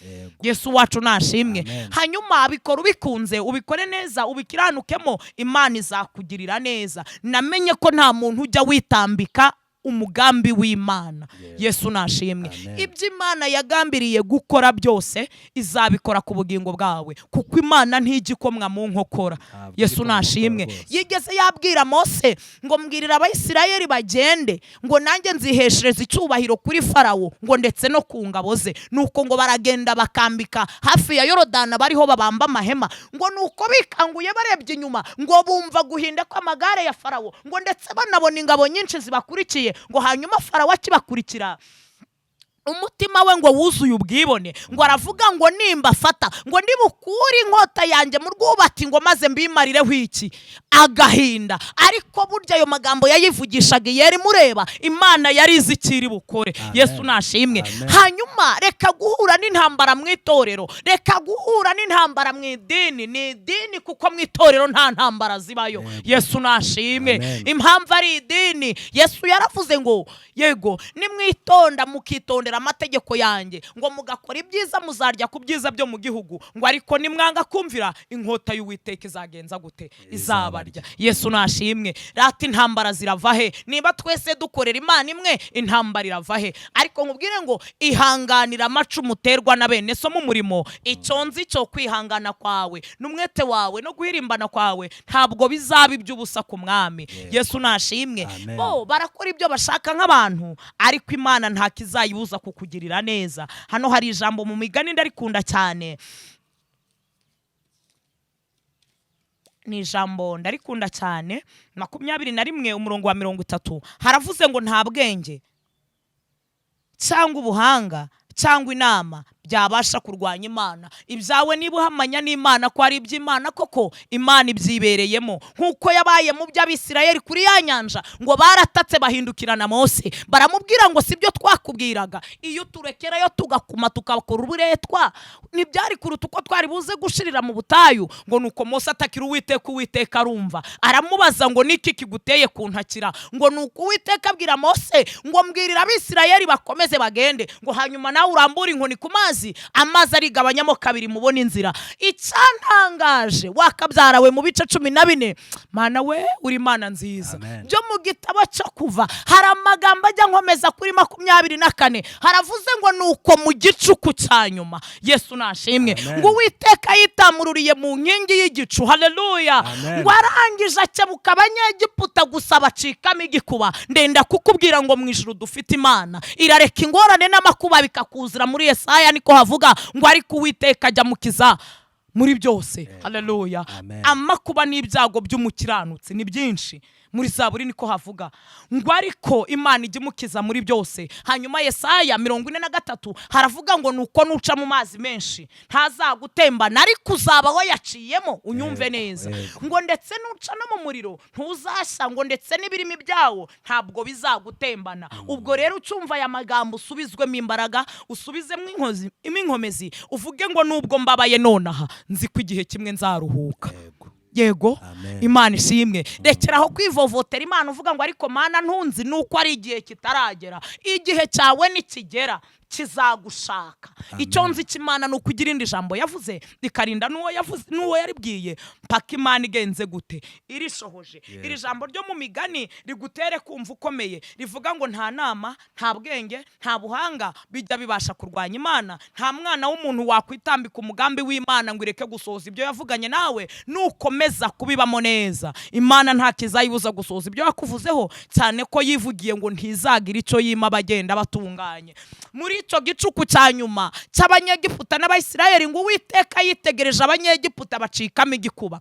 Yesu wacu nashimwe.
Amen.
Hanyuma bikora ubikunze, ubikore neza, ubikiranukemo, Imana izakugirira neza. Namenye ko nta muntu ujya witambika umugambi w'Imana. Yesu nashimwe.
Amen.
Ibyo Imana yagambiriye gukora byose izabikora ku bugingo bwawe, kuko Imana ntijya ikomwa mu nkokora.
Ntabwo
Yesu
ijya ikomwa mu nkokora
nashimwe.
rwose.
Yigeze yabwira Mose ngo: "Mbwirira Abayisirayeli bagende, ngo nanjye nziheshereza icyubahiro kuri Farawo, ngo ndetse no ku ngabo ze." Nuko ngo baragenda bakambika hafi ya Yorodana, bariho babamba amahema. Ngo nuko bikanguye barebye inyuma, ngo bumva guhinda kw'amagare ya Farawo, ngo ndetse banabona ingabo nyinshi zibakurikiye. Ngo hanyuma Farawo akibakurikira, Umutima we ngo wuzuye ubwibone, ngo aravuga ngo nimbafata, ngo ndibukure inkota yanjye mu rwubati, ngo maze mbimarireho iki agahinda. Ariko burya ayo magambo yayivugishaga yari mureba, Imana yari izi icyo iri bukore.
Amen.
Yesu nashimwe.
Amen.
Hanyuma reka guhura n'intambara mu itorero, reka guhura n'intambara mu idini. Ni idini kuko mu itorero nta ntambara zibayo. Yesu nashimwe.
Amen.
Impamvu ari idini, Yesu yaravuze ngo yego nimwitonda mukitondera amategeko yanjye, ngo mugakora ibyiza, muzarya ku byiza byo mu gihugu, ngo ariko nimwanga kumvira, inkota y'Uwiteka izagenza gute? Izabarya. Yesu nashimwe. Rata intambara zirava he? Niba twese dukorera Imana imwe, intambara irava he? Ariko nkubwire ngo ihanganira amacumu uterwa na bene so mu murimo. Icyo nzi cyo, kwihangana kwawe n'umwete wawe no guhirimbana kwawe ntabwo bizaba iby'ubusa ku Mwami. Yesu nashimwe.
Amen.
Bo barakora ibyo bashaka nk'abantu, ariko Imana nta kizayibuza kukugirira neza. Hano hari ijambo mu Migani ndarikunda cyane, ni ijambo ndarikunda cyane, 21 umurongo wa 30, haravuze ngo nta bwenge cyangwa ubuhanga cyangwa inama byabasha kurwanya Imana. Ibyawe niba uhamanya n'Imana ko ari iby'Imana koko, Imana ibyibereyemo, nk'uko yabaye mu by'Abisirayeli kuri ya nyanja. Ngo baratatse bahindukirana Mose, baramubwira ngo si byo twakubwiraga? Iyo turekerayo tugakuma tukakora uburetwa, ntibyari kuruta uko twari buze gushirira mu butayu? Ngo nuko Mose atakira Uwiteka, Uwiteka arumva, aramubaza ngo niki kiguteye kuntakira? Ngo nuko Uwiteka abwira Mose ngo mbwirira Abisirayeli bakomeze bagende, ngo hanyuma nawe urambure inkoni ku mazi, amazi arigabanyamo kabiri mubona inzira. Icyantangaje, wakabyarawe, mu bice 14, Mana we, uri Imana nziza.
Amen.
Byo mu gitabo cyo Kuva hari amagambo ajya nkomeza kuri 24, haravuze ngo nuko mu gicuku cya nyuma, Yesu nashimwe,
Amen.
ngo Uwiteka yitamururiye mu nkingi y'igicu, haleluya,
Amen.
ngo arangije akebuka Abanyegiputa gusa bacikamo igikuba. Ndenda kukubwira ngo mu ijuru dufite Imana irareka ingorane n'amakuba bikakuzira. Muri Yesaya niko havuga ngo ariko Uwiteka ajya mukiza muri byose, haleluya.
Amen.
Amakuba n'ibyago by'umukiranutsi ni byinshi, muri Zaburi niko havuga ngo ariko Imana ijya imukiza muri byose. Hanyuma Yesaya 43 haravuga ngo nuko nuca mu mazi menshi ntazagutembana, ariko uzaba wayaciyemo, unyumve neza, ngo ndetse nuca no mu muriro ntuzashya, ngo ndetse n'ibirimi byawo ntabwo bizagutembana. Ubwo rero ucyumva aya magambo, usubizwemo imbaraga, usubizemo inkomezi, uvuge ngo nubwo mbabaye nonaha, nzi ko igihe kimwe nzaruhuka. Yego.
Amen.
Imana ishimwe. Rekeraho kwivovotera Imana uvuga ngo ariko Mana ntunzi, nuko ari igihe kitaragera. Igihe cyawe nikigera kizagushaka. Icyo nzi cy'Imana ni ukugira irindi jambo yavuze rikarinda n'uwo yavuze n'uwo yaribwiye mpaka Imana igenze gute? Irishohoje. Iri jambo ryo mu Migani rigutere kumva ukomeye, rivuga ngo nta nama, nta bwenge, nta buhanga bijya bibasha kurwanya Imana. Nta mwana w'umuntu wakwitambika umugambi w'Imana ngo ireke gusohoza ibyo yavuganye nawe. Nukomeza kubibamo neza, Imana nta kizayibuza gusohoza ibyo yakuvuzeho, cyane ko yivugiye ngo ntizagira icyo yima abagenda batunganye. Muri icyo gicuku cya nyuma cy'Abanyegiputa n'Abayisirayeli, ngo Uwiteka yitegereje Abanyegiputa bacikamo igikuba,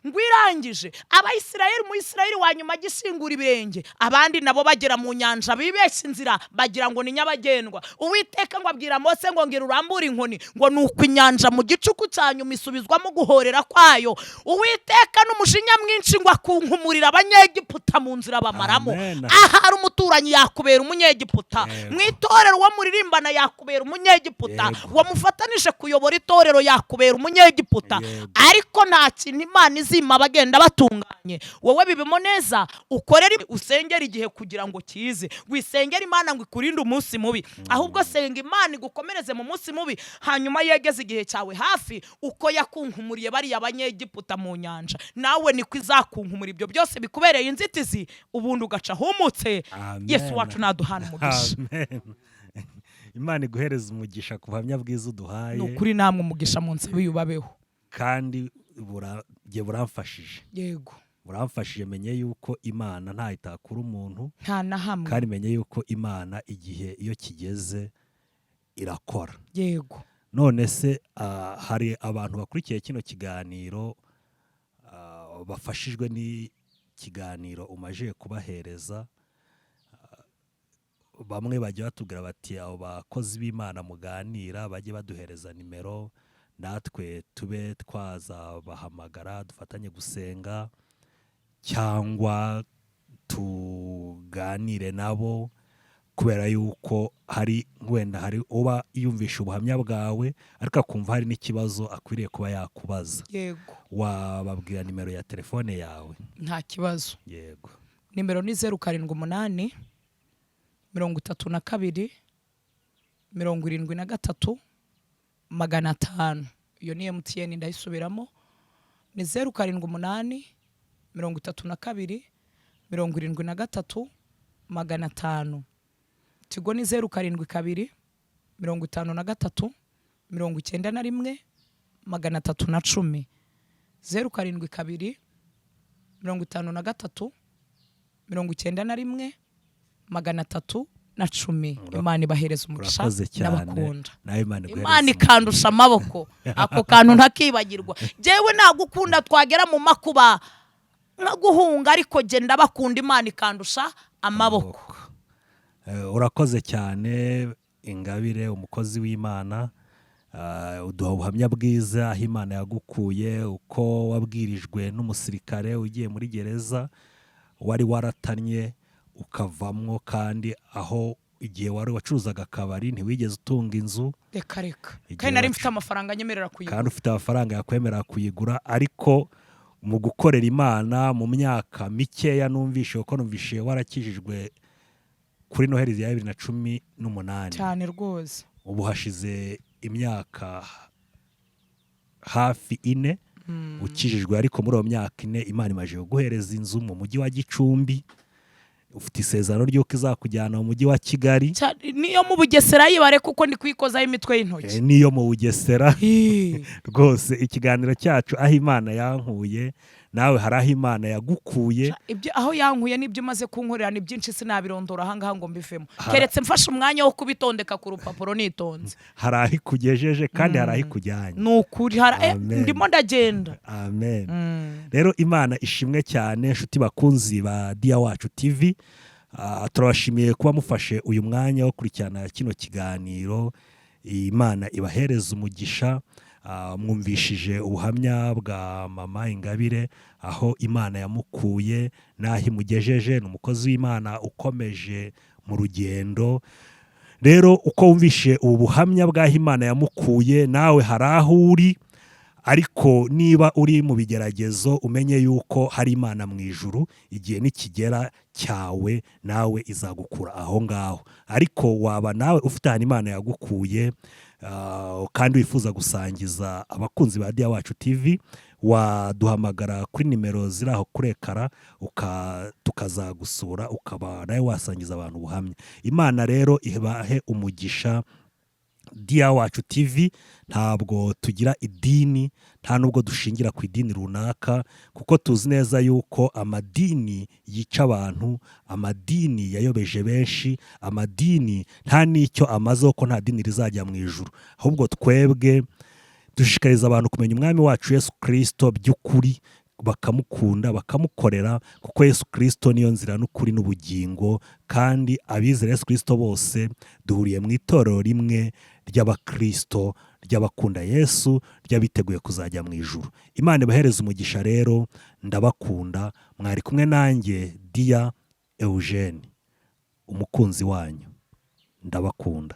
ngo irangije Abayisirayeli, Umuyisirayeli wa nyuma agishingura ibirenge, abandi nabo bagera mu nyanja bibeshya inzira bagira ngo ni nyabagendwa. Uwiteka ngo abwira Mose ngo ngira urambure inkoni, ngo ni uko inyanja mu gicuku cya nyuma isubizwamo guhorera kwayo. Uwiteka n'umujinya mwinshi ngo akunkumurira Abanyegiputa mu nzira bamaramo.
Amen.
Ahari umuturanyi yakubera Umunyegiputa, mu itorero uwo muririmbana yakubera Umunyegiputa, wamufatanije kuyobora itorero yakubera Umunyegiputa. Ariko nta kintu Imana izima abagenda batunganye. Wowe bibemo neza, ukorere, usengere igihe kugira ngo kize. Wisengere Imana ngo ikurinde umunsi mubi, ahubwo senga Imana igukomereze mu munsi mubi, hanyuma yegeze igihe cyawe hafi. Uko yakunkumuriye bariya Abanyegiputa mu nyanja, nawe niko izakunkumura ibyo byose bikubereye inzitizi, ubundi ugaca ahumutse.
Amen.
Yesu wacu naduhana umugisha.
Amen. Imana iguhereza umugisha ku buhamya bwiza uduhaye.
Ni ukuri, namwe umugisha mu nsabe yubabeho.
Kandi jye buramfashije. Buramfashije, menye yuko Imana nta itakura umuntu.
Nta na hamwe.
Kandi menye yuko Imana igihe iyo kigeze irakora. None se hari abantu bakurikiye kino kiganiro, bafashijwe n'ikiganiro umaze kubahereza, Bamwe bajya batubwira bati abo bakozi b'Imana muganira bajye baduhereza nimero, natwe tube twazabahamagara dufatanye gusenga cyangwa tuganire nabo, kubera yuko hari wenda hari uba yumvisha ubuhamya bwawe ariko akumva hari n'ikibazo akwiriye kuba yakubaza.
Yego.
Wababwira nimero ya telefone yawe?
Nta kibazo.
Yego.
Nimero ni 078 32 73 500. Iyo ni MTN. Ndayisubiramo, ni 078 32 73 500. Tigo ni 072 53 91 310. 072 53 91 310. Imana ibahereza umugisha.
Urakoze cyane.
N'abakunda.
Nawe Imana iguhereze
Imana ikandusha amaboko, ako kantu ntakibagirwa. Jyewe nagukunda, twagera mu makuba nkaguhunga, ariko jye ndabakunda, Imana ikandusha amaboko.
Urakoze cyane Ingabire, umukozi w'Imana. Uduha ubuhamya bwiza aho Imana yagukuye, uko wabwirijwe n'umusirikare ugiye muri gereza wari waratannye ukavamwo, kandi aho igihe wari wacuruzaga akabari ntiwigeze utunga inzu.
Reka reka.
Igihe
Kandi nari mfite amafaranga anyemerera kuyigura.
Kandi ufite amafaranga yakwemerera kuyigura, ariko mu gukorera Imana mu myaka mikeya numvishe, kuko numvishe warakijijwe kuri Noheli ya 2018.
Cyane rwose.
Ubu hashize imyaka hafi 4 ukijijwe, ariko muri iyo myaka 4 Imana imaze kuguhereza inzu mu mujyi wa Gicumbi. Ufite isezerano ry'uko izakujyana mu mujyi wa Kigali.
Niyo mu Bugesera yibare, kuko ndi kuyikozaho imitwe y'intoki.
Niyo mu Bugesera.
Ih.
Rwose ikiganiro cyacu aho Imana yankuye, nawe hari aho Imana yagukuye.
Ibyo aho yankuye n'ibyo umaze kunkorera ni byinshi, sinabirondora ahangaha ngo mbivemo, keretse mfashe umwanya wo kubitondeka ku rupapuro nitonze.
Hari aho ikugejeje kandi hari aho ikujyanye.
Ni ukuri
Amen.
ndimo ndagenda.
Amen. Rero Imana ishimwe cyane. Inshuti bakunzi ba Diya Wacu TV, turabashimiye kuba mufashe uyu mwanya wo kurikirana kino kiganiro. Imana ibahereza umugisha. Mwumvishije ubuhamya bwa mama Ingabire, aho Imana yamukuye n'aho imugejeje. Ni umukozi w'Imana ukomeje mu rugendo. Rero uko wumvishe ubu buhamya bw'aho Imana yamukuye, nawe hari aho uri, ariko niba uri mu bigeragezo umenye yuko hari Imana mu ijuru. Igihe nikigera cyawe nawe izagukura aho ngaho. Ariko waba nawe ufite ahantu Imana yagukuye, kandi wifuza gusangiza abakunzi ba Diya Wacu TV, waduhamagara kuri nimero ziri aho kuri ekara, tukazagusura, ukaba nawe wasangiza abantu ubuhamya. Imana rero ibahe umugisha. Diya Wacu TV ntabwo tugira idini, nta nubwo dushingira ku idini runaka, kuko tuzi neza yuko amadini yica abantu, amadini yayobeje benshi, amadini nta n'icyo amaze, kuko nta dini rizajya mu ijuru. Ahubwo twebwe dushishikariza abantu kumenya Umwami wacu Yesu Kirisito by'ukuri, bakamukunda, bakamukorera, kuko Yesu Kirisito niyo nzira n'ukuri n'ubugingo. Kandi abizera Yesu Kirisito bose duhuriye mu itorero rimwe ry'abakirisito, ry'abakunda Yesu, ry'abiteguye kuzajya mu ijuru. Imana ibahereze umugisha. Rero ndabakunda. Mwari kumwe nanjye Diya Eugene, umukunzi wanyu. Ndabakunda.